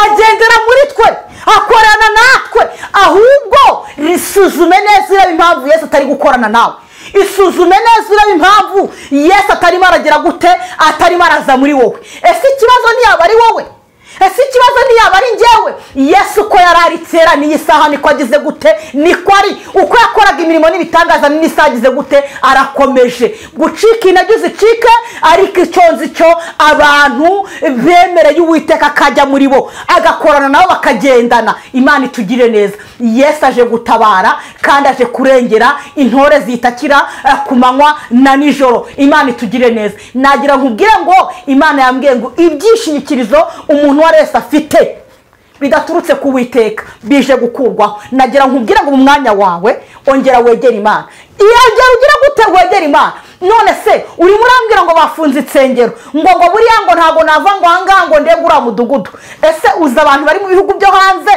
S1: agendera muri twe, akorana natwe. Ahubwo risuzume neza urebe impamvu Yesu atari gukorana nawe. Isuzume neza urebe impamvu Yesu atarimo aragira gute, atarimo araza muri wowe. Ese ikibazo ntiyaba ari wowe? Ese ikibazo ntiyaba ari njyewe? Yesu uko yarari kera n'iyi saha niko agize gute, niko ari. Uko yakoraga imirimo n'ibitangaza n'isaha agize gute, arakomeje. Gucika intege zicike, ariko icyo nzi cyo abantu bemereye Uwiteka akajya muri bo, agakorana nabo bakagendana. Imana itugire neza. Yesu aje gutabara kandi aje kurengera intore zitakira ku manywa na nijoro. Imana itugire neza. Nagira nkubwire ngo Imana yambwiye ngo ibyishingikirizo umuntu wese afite bidaturutse ku Uwiteka bije gukurwaho. Nagira nkubwire ngo mu mwanya wawe ongera wegere Imana. Iyo ugira gute wegere Imana, None se urimo urambwira ngo bafunze insengero, ngo buriya ngo ntabwo nava ngo ahangaha ngo ndebe uriya mudugudu. Ese uzi abantu bari mu bihugu byo hanze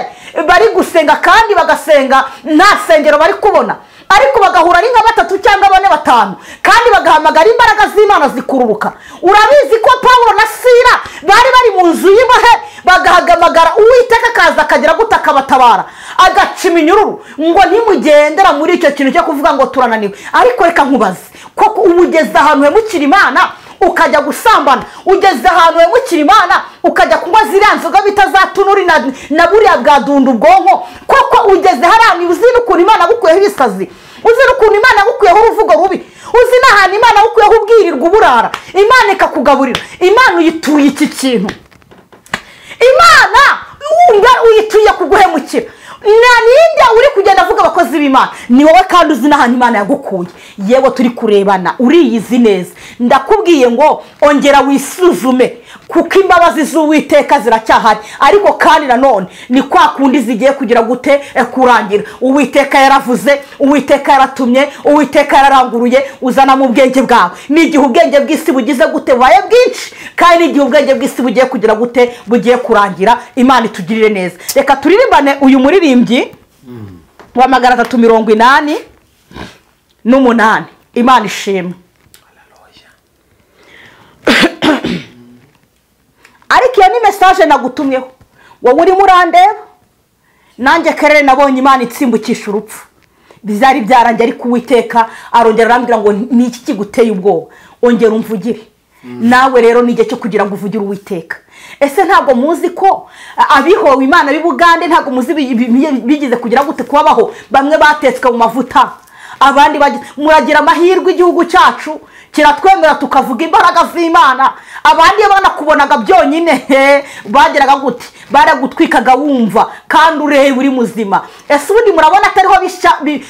S1: bari gusenga kandi bagasenga nta sengero bari kubona, ariko bagahura ari nka 3 cyangwa 4 5 kandi bagahamagara imbaraga z'Imana zikururuka. Urabizi ko Pawulo na Sila bari bari mu nzu y'imbohe, bagahamagara Uwiteka akaza akagira gute, akabatabara, agaca iminyururu. Ngo ntimugendera muri icyo kintu cyo kuvuga ngo turananiwe. Ariko reka nkubaze, koko ubu ugeze ahantu hemukira Imana ukajya gusambana, ugeze ahantu hemukira Imana ukajya kunywa ziriya nzoga bita za tunuri na buriya bwa dunda ubwonko, koko ugeze hariya uzi n'ukuntu Imana yagukuyeho ibisazi, uzi n'ukuntu Imana yagukuyeho uruvugo rubi, uzi n'ahantu Imana yagukuyeho ubwirirwa uburara, Imana ikakugaburira. Imana uyituye iki kintu, Imana uyituye kuguhemukira. Ninde uri kugenda avuga abakozi b'Imana? Ni wowe, kandi uzi n'ahantu Imana yagukuye. Yewe turi kurebana, uriyizi neza. Ndakubwiye ngo ongera wisuzume, kuko imbabazi z'Uwiteka ziracyahari. Ariko kandi nanone ni kwa kundi zigiye kugira gute kurangira. Uwiteka yaravuze, Uwiteka yaratumye, Uwiteka yararanguruye, uzana mu bwenge bwawe. Ni igihe ubwenge bw'isi bugize gute bubaye bwinshi, kandi igihe ubwenge bw'isi bugiye kugira gute bugiye kurangira. Imana itugirire neza. Reka turirimbane uyu muririmbyi wa 388. Imana ishimwe. Ariko iyo ni message nagutumyeho, wowe urimo urandeba, nanjye karere nabonye Imana itsimbukisha urupfu. Bizari byarangiye, ariko Uwiteka arongera arambwira ngo ni iki kiguteye ubwoba, ongera umvugire. Nawe rero ni igihe cyo kugira ngo uvugire Uwiteka. Ese ntabwo muzi ko abihowe Imana b'i Bugande, ntabwo muzi bigize kugira gute kubabaho? Bamwe batetswe mu mavuta, abandi muragira amahirwe, igihugu cyacu kiratwemera tukavuga imbaraga z'Imana. Abandi banakubonaga byonyine bageraga gute, baragutwikaga wumva kandi ureba uri muzima. Ese ubundi murabona atariho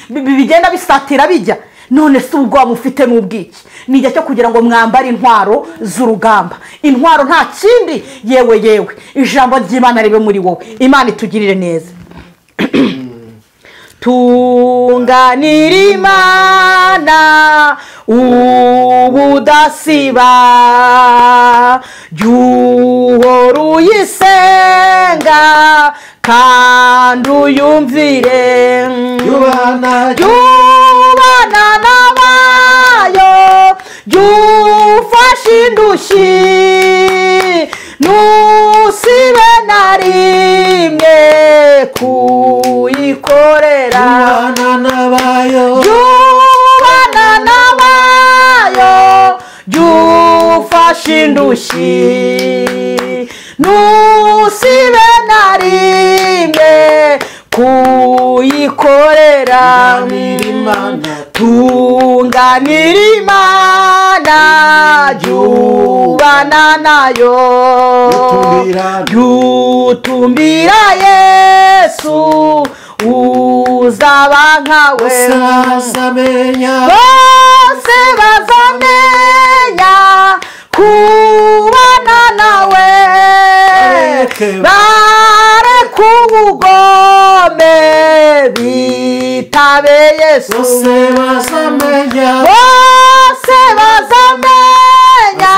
S1: bigenda bisatira bijya? None se ubwo mufite n'ubwiki? Ni igihe cyo kugira ngo mwambare intwaro z'urugamba. Intwaro nta kindi, yewe yewe ijambo ry'Imana ribe muri wowe. Imana itugirire neza. Tunganira Imana ubudasiba, jya uhora uyisenga kandi uyumvire, yubana n'abayo, jya ufashe indushyi ntusibe na rimwe kuyikorera. Yubana n'abayo, jya ufashe indushyi ntusibe na rimwe kuyikorera. Tunganira Imana, jyubana nayo, jyutumbira Yesu uzaba nkawe. Bose bazamenya kubana nawe, bareke ubugome bitabe Yesu. Bose bazamenya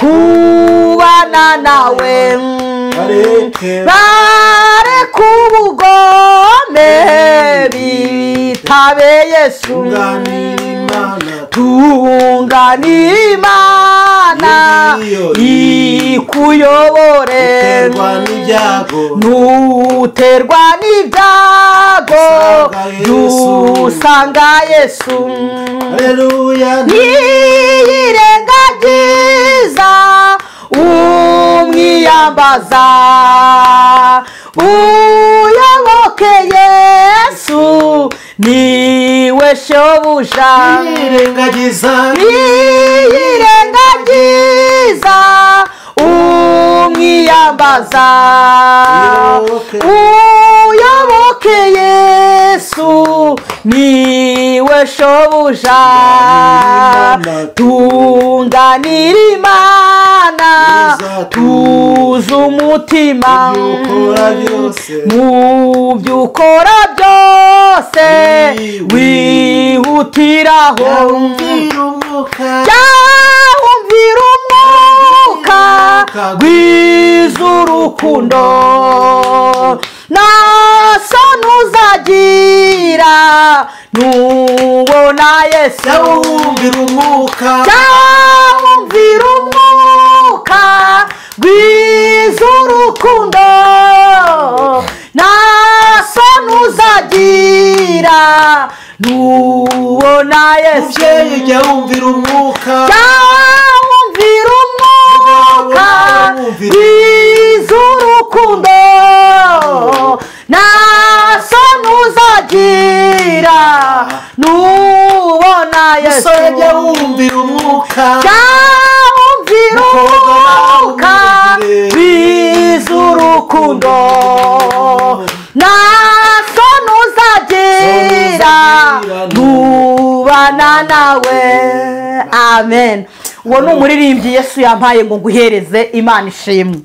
S1: kubana nawe, bareke ubugome bitabe Yesu. Tunganira Imana ikuyobore, ntuterwa n'ibyago, usanga Yesu. Niyirengagiza umwiyambaza, uyoboke Yesu niwe shobuja. Niyirengagiza umwiyambaza, uyoboke Yesu niwe shobuja. Tunganira Imana tuzi umutima, mu byo ukora byose wihutiraho. Jya wumvira umwuka, gwiza urukundo, nta soni uzagira nubona Yesu.
S2: Jya wumvira umwuka.
S1: Jya wumvira umwuka, gwiza urukundo, nta soni uzagira nubona Yesu.
S2: Mubyeyi, jya wumvira umwuka.
S1: Jya wumvira umwuka, gwiza urukundo, nta soni uzagira nubona Yesu.
S2: Musore, jya wumvira umwuka.
S1: Jya wumvira
S2: Mukobwa, nawe
S1: umwuka,
S2: umwumvire.
S1: Gwiza urukundo, nta soni uzagira nubana nawe. Amen. Uwo ni umuririmbyi Yesu yampaye ngo nguhereze. Imana ishimwe.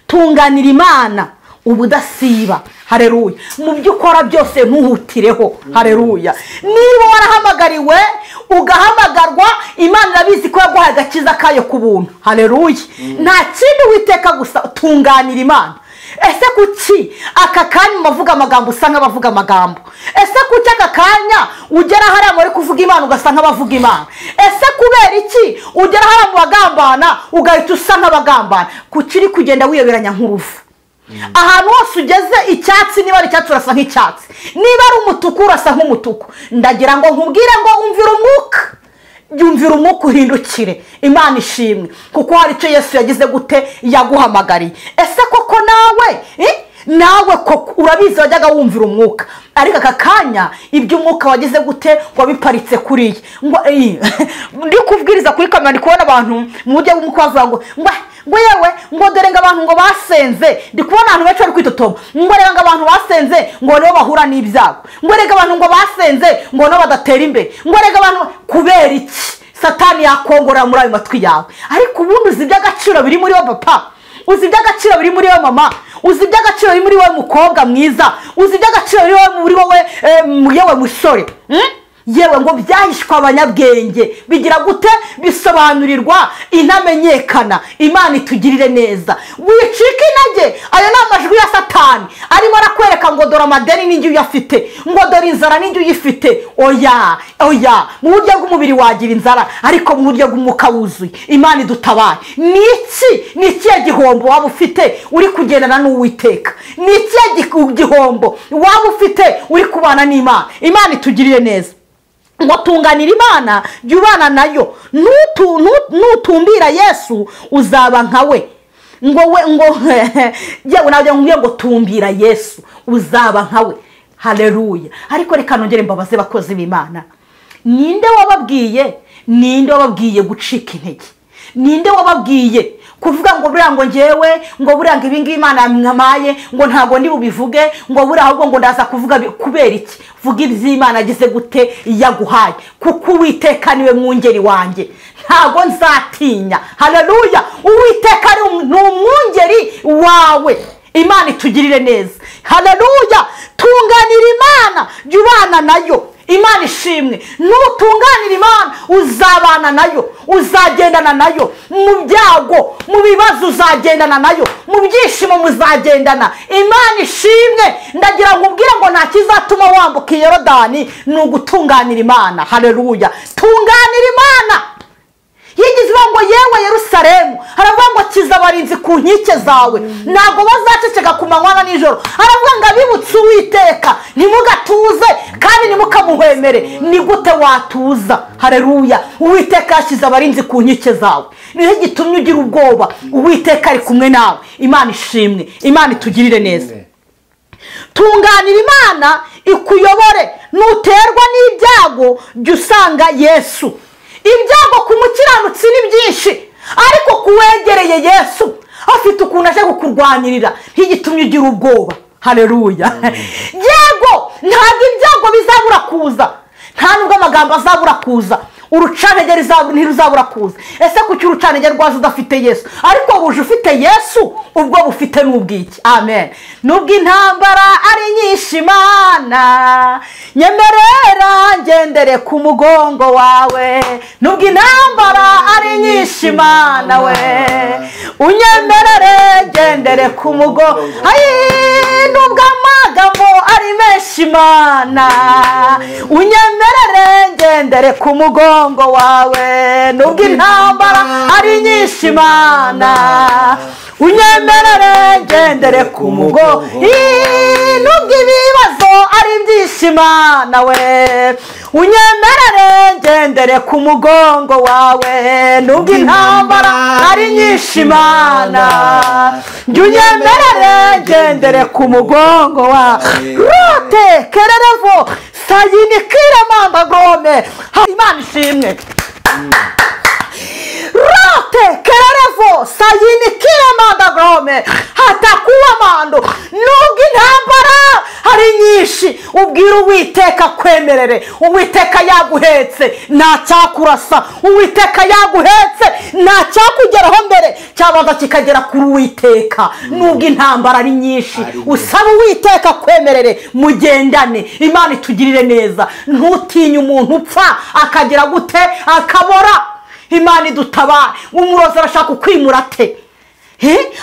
S1: Tunganira Imana ubudasiba, hareruya. Mu byo ukora byose ntuhutireho, hareruya. Niba warahamagariwe, ugahamagarwa, Imana irabizi ko yaguhaye agakiza kayo ku buntu, hareruya. Nta kindi witeka gusa tunganira Imana. Ese kuki aka kanya mu bavuga amagambo usa nk'abavuga amagambo? Ese kuki aka kanya ugera hariya muri kuvuga Imana ugasa nk'abavuga Imana? Ese kubera iki ugera hariya mu bagambana ugahita usa nk'abagambana? Kuki uri kugenda wiyoberanya nk'uruvu? Ahantu hose ugeze, icyatsi niba ari icyatsi urasa nk'icyatsi, niba ari umutuku urasa nk'umutuku. Ndagira ngo nkubwire ngo umvira umwuka, yumvira umwuka, uhindukire. Imana ishimwe, kuko hari icyo Yesu yagize gute? Yaguhamagariye. Ese koko nawe, nawe koko urabizi, wajyaga wumvira umwuka, ariko aka kanya iby'umwuka wagize gute? Wabiparitse kuriya. Ngo ndi kubwiriza kuri kamera, ndi kubona abantu mu buryo bw'umwuka bavuga ngo yewe, ngo dore ngo abantu ngo basenze. Ndi kubona abantu benshi bari kwitotomba ngo reba ngo abantu basenze ngo nibo bahura n'ibyago, ngo rega abantu ngo basenze ngo nibo badatera imbere, ngo rega abantu. Kubera iki Satani yakongorera muri ayo matwi yawe? Ariko ubundi uzi iby'agaciro biri muri wowe, papa? Uzi iby'agaciro biri muri wowe, mama? Uzi iby'agaciro biri muri wowe, mukobwa mwiza? Uzi iby'agaciro biri muri wowe, yewe musore? Yewe, ngo byahishwe abanyabwenge, bigira gute? Bisobanurirwa intamenyekana. Imana itugirire neza. Wicika intege, ayo ni amajwi ya Satani arimo arakwereka ngo dore amadeni n'ingi uyafite, ngo dore inzara n'ingi uyifite. Oya, oya, mu buryo bw'umubiri wagira inzara, ariko mu buryo bw'umwuka wuzuye. Imana idutabaye. Ni iki? Ni ikihe gihombo waba ufite uri kugendana n'Uwiteka? Ni ikihe gihombo waba ufite uri kubana n'Imana? Imana itugirire neza. Ngo tunganira Imana, jya ubana nayo. Nutumbira Yesu uzaba nka we. Ngo we ngo yewe nabyo nkubwiye ngo tumbira Yesu uzaba nka we, haleluya. Ariko reka nongere mbabaze, bakozi b'Imana, ninde wababwiye, ninde wababwiye gucika intege? Ninde wababwiye kuvuga ngo buriya ngo ngewe, ngo buriya ngo ibingibi Imana yampaye ngo ntabwo ndi bubivuge, ngo buriya ahubwo ngo ndaza kuvuga kubera iki? Vuga iby'Imana agize gute? Yaguhaye. Kuko Uwiteka niwe mwungeri wanjye, ntabwo nzatinya, haleluya. Uwiteka ni umwungeri wawe. Imana itugirire neza, haleluya. Tunganira Imana, jya ubana nayo. Imana ishimwe. Nutunganira Imana uzabana nayo, uzagendana nayo mu byago, mu bibazo uzagendana nayo, mu byishimo muzagendana. Imana ishimwe. Ndagira ngo ubwire ngo nta kizatuma wambuka i Yorodani, ni ugutunganira Imana, haleluya. Tunganira Imana. Yigeze ivuga ngo yewe Yerusalemu, haravuga ngo kiza abarinzi ku nkike zawe, ntabwo bazaceceka ku manywa na nijoro. Haravuga ngo abibutse Uwiteka ntimugatuze kandi ntimukamuhwemere. Ni gute watuza? Hareruya. Uwiteka yashyize abarinzi ku nkike zawe, niyo gitumye ugira ubwoba. Uwiteka ari kumwe nawe. Imana ishimwe. Imana itugirire neza. Tunganira Imana ikuyobore. Nuterwa n'ibyago jya usanga Yesu. Ibyago ku mukiranutsi ni byinshi, ariko kuwegereye Yesu afite ukuntu aje kukurwanirira, ntigitumye ugira ubwoba, hareruya. Yego, ntabwo ibyago bizabura kuza, nta nubwo amagambo azabura kuza. Urucantege ntiruzabura kuza. Ese kuki urucantege rwaza udafite Yesu? Ariko buje ufite Yesu, ubwo bufite n'ubwiki. Amen. Nubwo intambara ari nyinshi Imana, nyemerera ngendere ku mugongo wawe. Nubwo intambara ari nyinshi Imana we, unyemerere ngendere ku mugongo. Nubwo amagambo ari menshi Imana, unyemerere ngendere ku mugongo wawe. Nubwo intambara ari nyinshi Imana, unyemerere ngendere ku mugongo. Nubwo ibibazo ari byinshi Imana we, unyemerere ngendere ku mugongo wawe. Nubwo intambara ari nyinshi Imana, unyemerere ngendere ku mugongo wawe. Rote kererevo sayini kiramamba gome. Imana ishimwe. Rote kererevo sayini kiramamba gome. Hatakuwa mando. Nubwo intambara hari nyinshi, ubwira Uwiteka kwemerere. Uwiteka yaguhetse ntacyakurasa. Uwiteka yaguhetse ntacyakugeraho mbere, cyabanza kikagera kuri Uwiteka. Nubwo intambara ari nyinshi, usaba Uwiteka kwemerere, mugendane. Imana itugirire neza. Ntutinye umuntu upfa akagera gute akabora. Imana idutabare. Umurozi arashaka kwimura ate?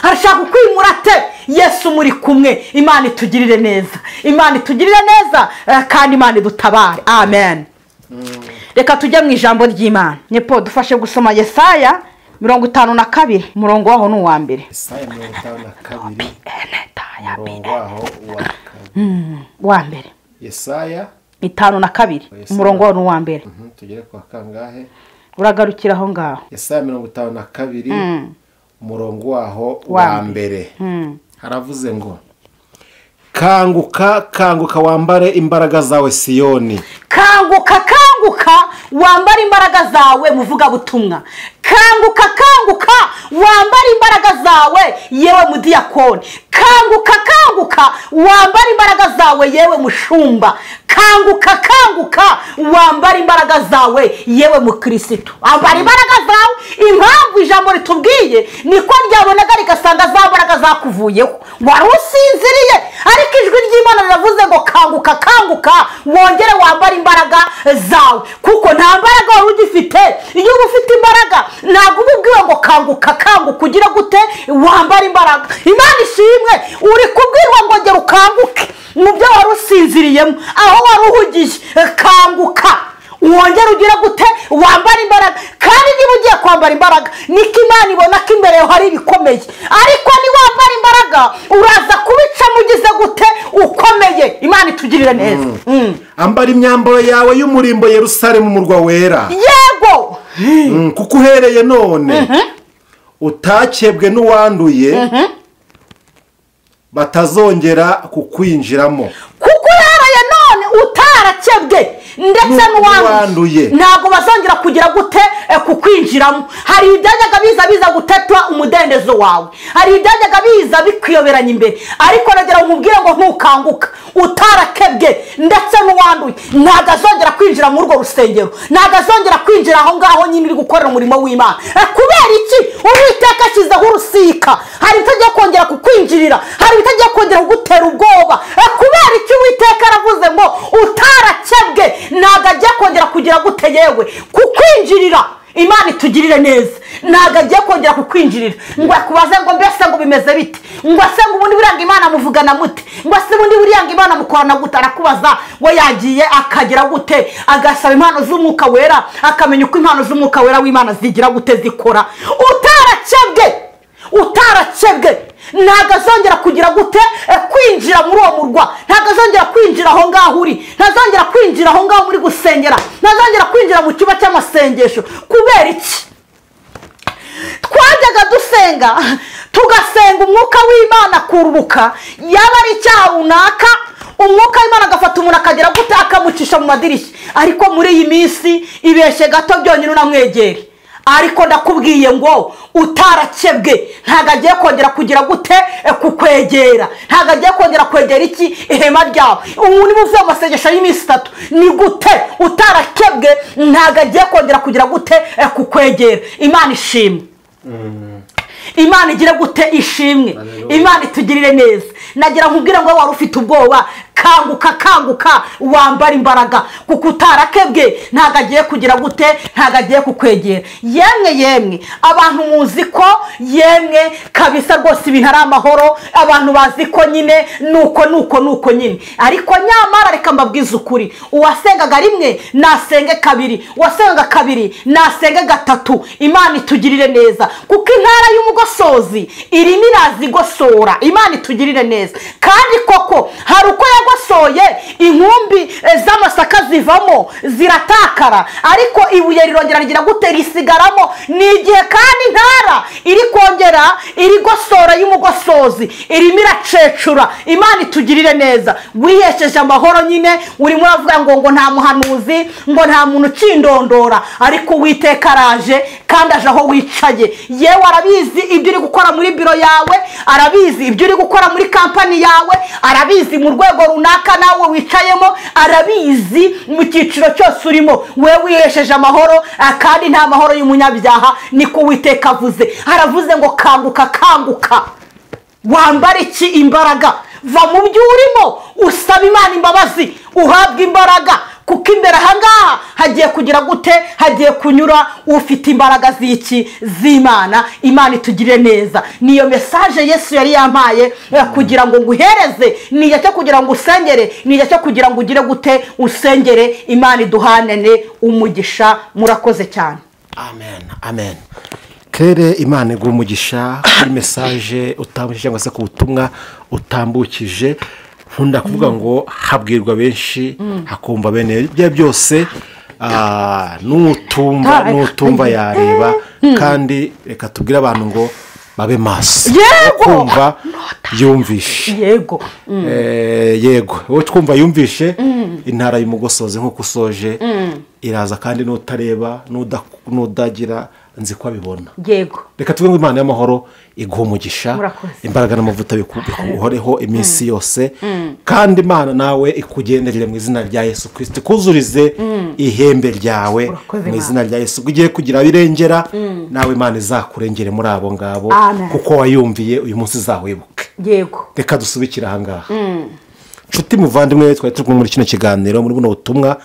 S1: Arashaka kwimura ate? Yesu muri kumwe. Imana itugirire neza. Imana itugirire neza kandi Imana idutabare. Amen. Reka tujye mu ijambo ry'Imana. Nyepo dufashe gusoma Yesaya 52 umurongo waho ni uwa mbere.
S2: Yesaya 52 umurongo waho
S1: wa mbere.
S2: Yesaya
S1: 52 umurongo waho ni uwa mbere.
S2: Tugere kwa kangahe?
S1: Uragarukira aho ngaho.
S2: Yesaya 52 umurongo waho wa mbere. Haravuze ngo kanguka, kanguka wambare imbaraga zawe Siyoni.
S1: Kanguka, kanguka wambare imbaraga zawe muvuga butumwa. Kanguka, kanguka wambare imbaraga zawe yewe mudiyakoni. Kanguka, kanguka wambare imbaraga zawe yewe mushumba. Kanguka, kanguka wambare imbaraga zawe yewe mukristo. Ambara imbaraga zawe. Impamvu ijambo ritubwiye niko ryabonaga rigasanga za mbaraga zakuvuyeho, wari usinziriye, ariko ijwi ry'Imana riravuze ngo kanguka, kanguka wongere wambare imbaraga zawe, kuko nta mbaraga wari ugifite. Iyo uba ufite imbaraga ntabwo uba ubwiwe ngo kanguka, kanguka ugira gute wambare imbaraga. Imana ishimwe, uri kubwirwa ngo ngera ukanguke mu byo wari usinziriyemo, aho wari uhugiye. Kanguka wongere ugira gute wambara imbaraga. Kandi niba ugiye kwambara imbaraga, niko Imana ibona ko imbere yawe hari ibikomeye. Ariko niwambara imbaraga uraza kubicamo ugize gute ukomeye. Imana itugirire neza.
S2: Ambara imyambaro yawe y'umurimbo Yerusalemu umurwa wera.
S1: Yego.
S2: Kuko uhereye none utakebwe n'uwanduye batazongera kukwinjiramo.
S1: Kuko uhereye none utarakebwe ndetse n'uwanduye ntabwo bazongera kugira gute kukwinjiramo. Hari ibyajyaga biza gutetwa umudendezo wawe, hari ibyajyaga biza bikwiyoberanya imbere, ariko nagira umubwire ngo ntukanguka utarakebwe ndetse n'uwanduye ntabwo azongera kwinjira muri urwo rusengero, ntabwo azongera kwinjira aho ngaho nyine uri gukorera umurimo w'Imana. Kubera iki? Uwiteka ashyizeho urusika. Hari ibitagiye kongera kukwinjirira, hari ibitagiye kongera kugutera ubwoba. Kubera iki? Uwiteka aravuze ngo utarakebwe ntabwo agiye kongera kugira gute yewe kukwinjirira. Imana itugirire neza. Ntabwo agiye kongera kukwinjirira ngo akubaze ngo mbese ngo bimeze bite, ngo se ngo ubundi buranga Imana muvugana mute, ngo se ubundi buranga Imana mukorana gute. Arakubaza we yagiye akagira gute, agasaba impano z'umwuka wera, akamenya uko impano z'umwuka wera w'Imana zigira gute zikora. Utarakebwe, utarakebwe ntabwo azongera kugira gute kwinjira muri uwo murwa, ntabwo azongera kwinjira aho ngaho uri, ntazongera kwinjira aho ngaho muri gusengera, ntazongera kwinjira mu cyumba cy'amasengesho. Kubera iki? Twajyaga dusenga tugasenga umwuka w'Imana kururuka, yaba ari icyaha runaka umwuka w'Imana agafata umuntu akagera gute akamucisha mu madirishya. Ariko muri iyi minsi ibeshye gato byonyine unamwegere Ariko ndakubwiye ngo utarakebwe ntabwo agiye kongera kugira gute kukwegera, ntabwo agiye kongera kwegera iki ihema ryawe. Ubu niba uvuye mu masengesho y'iminsi 3, ni gute utarakebwe ntabwo agiye kongera kugira gute kukwegera? Imana ishimwe, Imana igire gute ishimwe, Imana itugirire neza. Nagira nkubwire ngo wari ufite ubwoba, kanguka kanguka, wambara imbaraga, kuko utarakebwe ntabwo agiye kugira gute, ntabwo agiye kukwegera. Yemwe yemwe abantu muzi ko yemwe kabisa rwose ibintu ari amahoro, abantu bazi ko nyine nuko nuko nuko nyine, ariko nyamara reka mbabwize ukuri, uwasengaga rimwe nasenge kabiri, uwasengaga kabiri nasenge gatatu. Imana itugirire neza, kuko intara y'umugosozi irimo irazigosora. Imana itugirire neza. Kandi koko hari uko yagosoye inkumbi z'amasaka zivamo ziratakara, ariko ibuye rirongera rigira gute risigaramo. Ni igihe kandi intara iri kongera irigosora y'umugosozi irimo iracecura. Imana itugirire neza. Wihesheje amahoro nyine, urimo uravuga ngo nta muhanuzi, ngo nta muntu ucindondora, ariko Uwiteka araje kandi aje aho wicaye. Yewe arabizi ibyo uri gukora muri biro yawe, arabizi ibyo uri gukora muri kampani yawe, arabizi mu rwego runaka nawe wicayemo, arabizi mu cyiciro cyose urimo. We wihesheje amahoro, kandi nta mahoro y'umunyabyaha, niko Uwiteka avuze. Aravuze ngo kanguka kanguka, wambare iki imbaraga, va mu byo urimo, usaba Imana imbabazi, uhabwe imbaraga, kuko imbere ahangaha hagiye kugira gute, hagiye kunyura ufite imbaraga z'iki z'Imana. Imana itugirire neza. Niyo message Yesu yari yampaye kugira ngo nguhereze, ni igihe cyo kugira ngo usengere, ni igihe cyo kugira ngo ugire gute usengere. Imana iduhanene umugisha. Murakoze cyane.
S2: Amen, amen. Claire, Imana iguhe umugisha kuri message utambukije cyangwa se ku butumwa utambukije. Nkunda kuvuga ngo habwirwa benshi hakumva bene ibyo byose, nutumva yareba. Kandi reka tubwire abantu ngo babe maso, kumva yumvishe.
S1: Yego,
S2: yego, wowe twumva yumvishe intara y'umugosozi nkuko usoje iraza, kandi nutareba nudagira nzi ko abibona.
S1: Yego,
S2: reka tuvuge ngo Imana y'amahoro iguhe umugisha, imbaraga n'amavuta bikuhoreho iminsi yose, kandi Imana nawe ikugenderere mu izina rya Yesu Kristo, kuzurize ihembe ryawe mu izina rya Yesu. Ugiye kugira birengera nawe Imana izakurengere muri abo ngabo, kuko wayumviye uyu munsi izawibuke.
S1: Yego,
S2: reka dusubikire aha ngaha. Nshuti muvandimwe, twari turi kumwe muri kino kiganiro, muri buno butumwa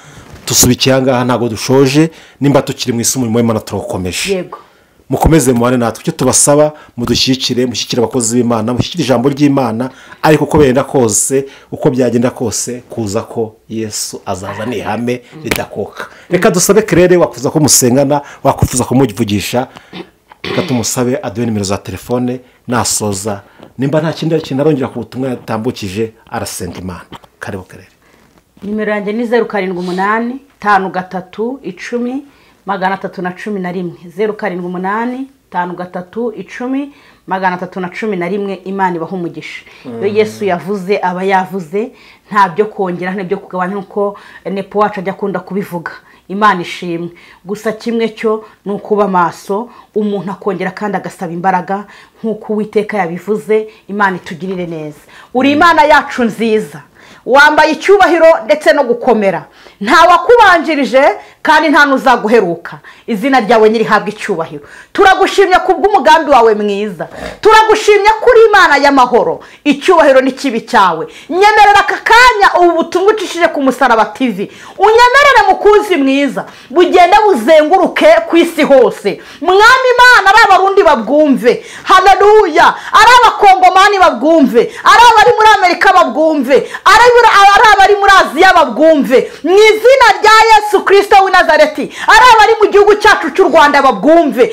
S2: dusubikiye aha ngaha, ntabwo dushoje. Nimba tukiri mu isi umurimo w'Imana turawukomeje.
S1: Yego,
S2: mukomeze mubane natwe. Icyo tubasaba, mudushyigikire, mushyigikire abakozi b'Imana, mushyigikire ijambo ry'Imana, ariko uko bigenda kose, uko byagenda kose, kuza ko Yesu azaza ni ihame ridakuka. Reka dusabe Claire, wakufuza ko musengana, wakufuza kumuvugisha, reka tumusabe aduhe nimero za telefone nasoza. Nimba nta kindi kintu arongera ku butumwa yatambukije, arasenga Imana. Karibu Claire.
S1: Nimero yanjye ni 078 53 10 311, 078 53 10 311. Imana ibahe umugisha. Iyo Yesu yavuze aba yavuze, nta byo kongera nta byo kugabanya, nkuko nepo wacu ajya akunda kubivuga. Imana ishimwe. Gusa kimwe cyo ni ukuba maso, umuntu akongera kandi agasaba imbaraga nkuko Uwiteka yabivuze. Imana itugirire neza. Uri Imana yacu nziza, wambaye icyubahiro ndetse no gukomera, nta wakubanjirije kandi nta n'uzaguheruka. Izina ryawe nyirihabwa icyubahiro. Turagushimye kubw'umugambi wawe mwiza, turagushimye kuri Imana y'amahoro. Icyubahiro n'ikibi cyawe. Nyemerera aka kanya ubu butumwa ucishije ku Musaraba TV, unyemerere mukunzi mwiza, bugende buzenguruke ku isi hose. Mwami Imana, ari Abarundi babwumve, haleluya, ari Abakongomani babwumve, ari abari muri Amerika babwumve, ari abari muri Aziya babwumve, mu izina rya Yesu Kristo w'i Nazareti, ari abari mu gihugu cyacu cy'u Rwanda babwumve,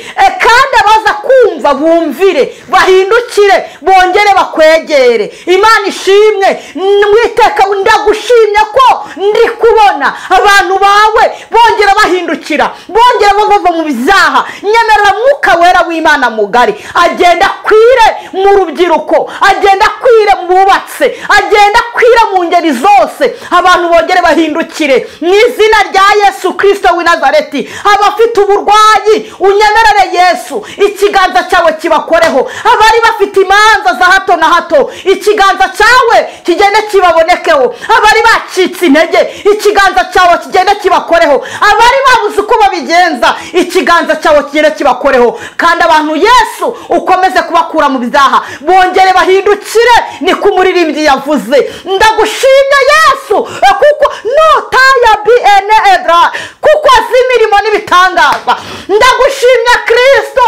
S1: kandi abaza kumva kumva bumvire, bahindukire, bongere bakwegere. Imana ishimwe. Mwiteka ndagushimye ko ndi kubona abantu bawe bongera bahindukira, bongera bava mu byaha. Nyemerera Mwuka Wera w'Imana mugari agenda akwire mu rubyiruko, agenda akwire mu bubatse, agenda akwire mu ngeri zose, abantu bongere bahindukire mu izina rya Yesu Kristo w'i Nazareti. Abafite uburwayi unyemerere Yesu ikiganza cyawe kibakoreho. Abari bafite imanza za hato na hato ikiganza cyawe kigende kibabonekeho. Abari bacitse intege ikiganza cyawe kigende kibakoreho. Abari babuze uko babigenza ikiganza cyawe kigende kibakoreho. Kandi abantu Yesu ukomeze kubakura mu byaha, bongere bahindukire, niko umuririmbyi yavuze. Ndagushimye Yesu kuko notaya bn edra, kuko azi imirimo n'ibitangaza. Ndagushimye Kristo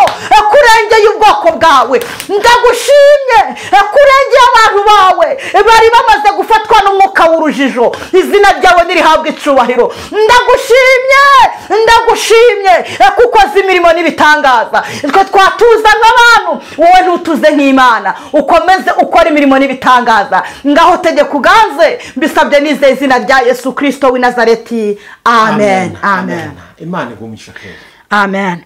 S1: kurengeye ubwoko bwawe. Ndagushimye kurengeye abantu bawe bari bamaze gufatwa n'umwuka w'urujijo. Izina ryawe nirihabwe icubahiro. Ndagushimye, ndagushimye kuko azi imirimo n'ibitangaza. Twe twatuza nk'abantu, wowe ntutuze nk'Imana. Ukomeze ukora imirimo n'ibitangaza. Ngaho tegeka uganze, mbisabye nizeye izina rya Yesu Kristo w'i Nazareti. Amen, amen.
S2: Imana igumisha kera.
S1: Amen.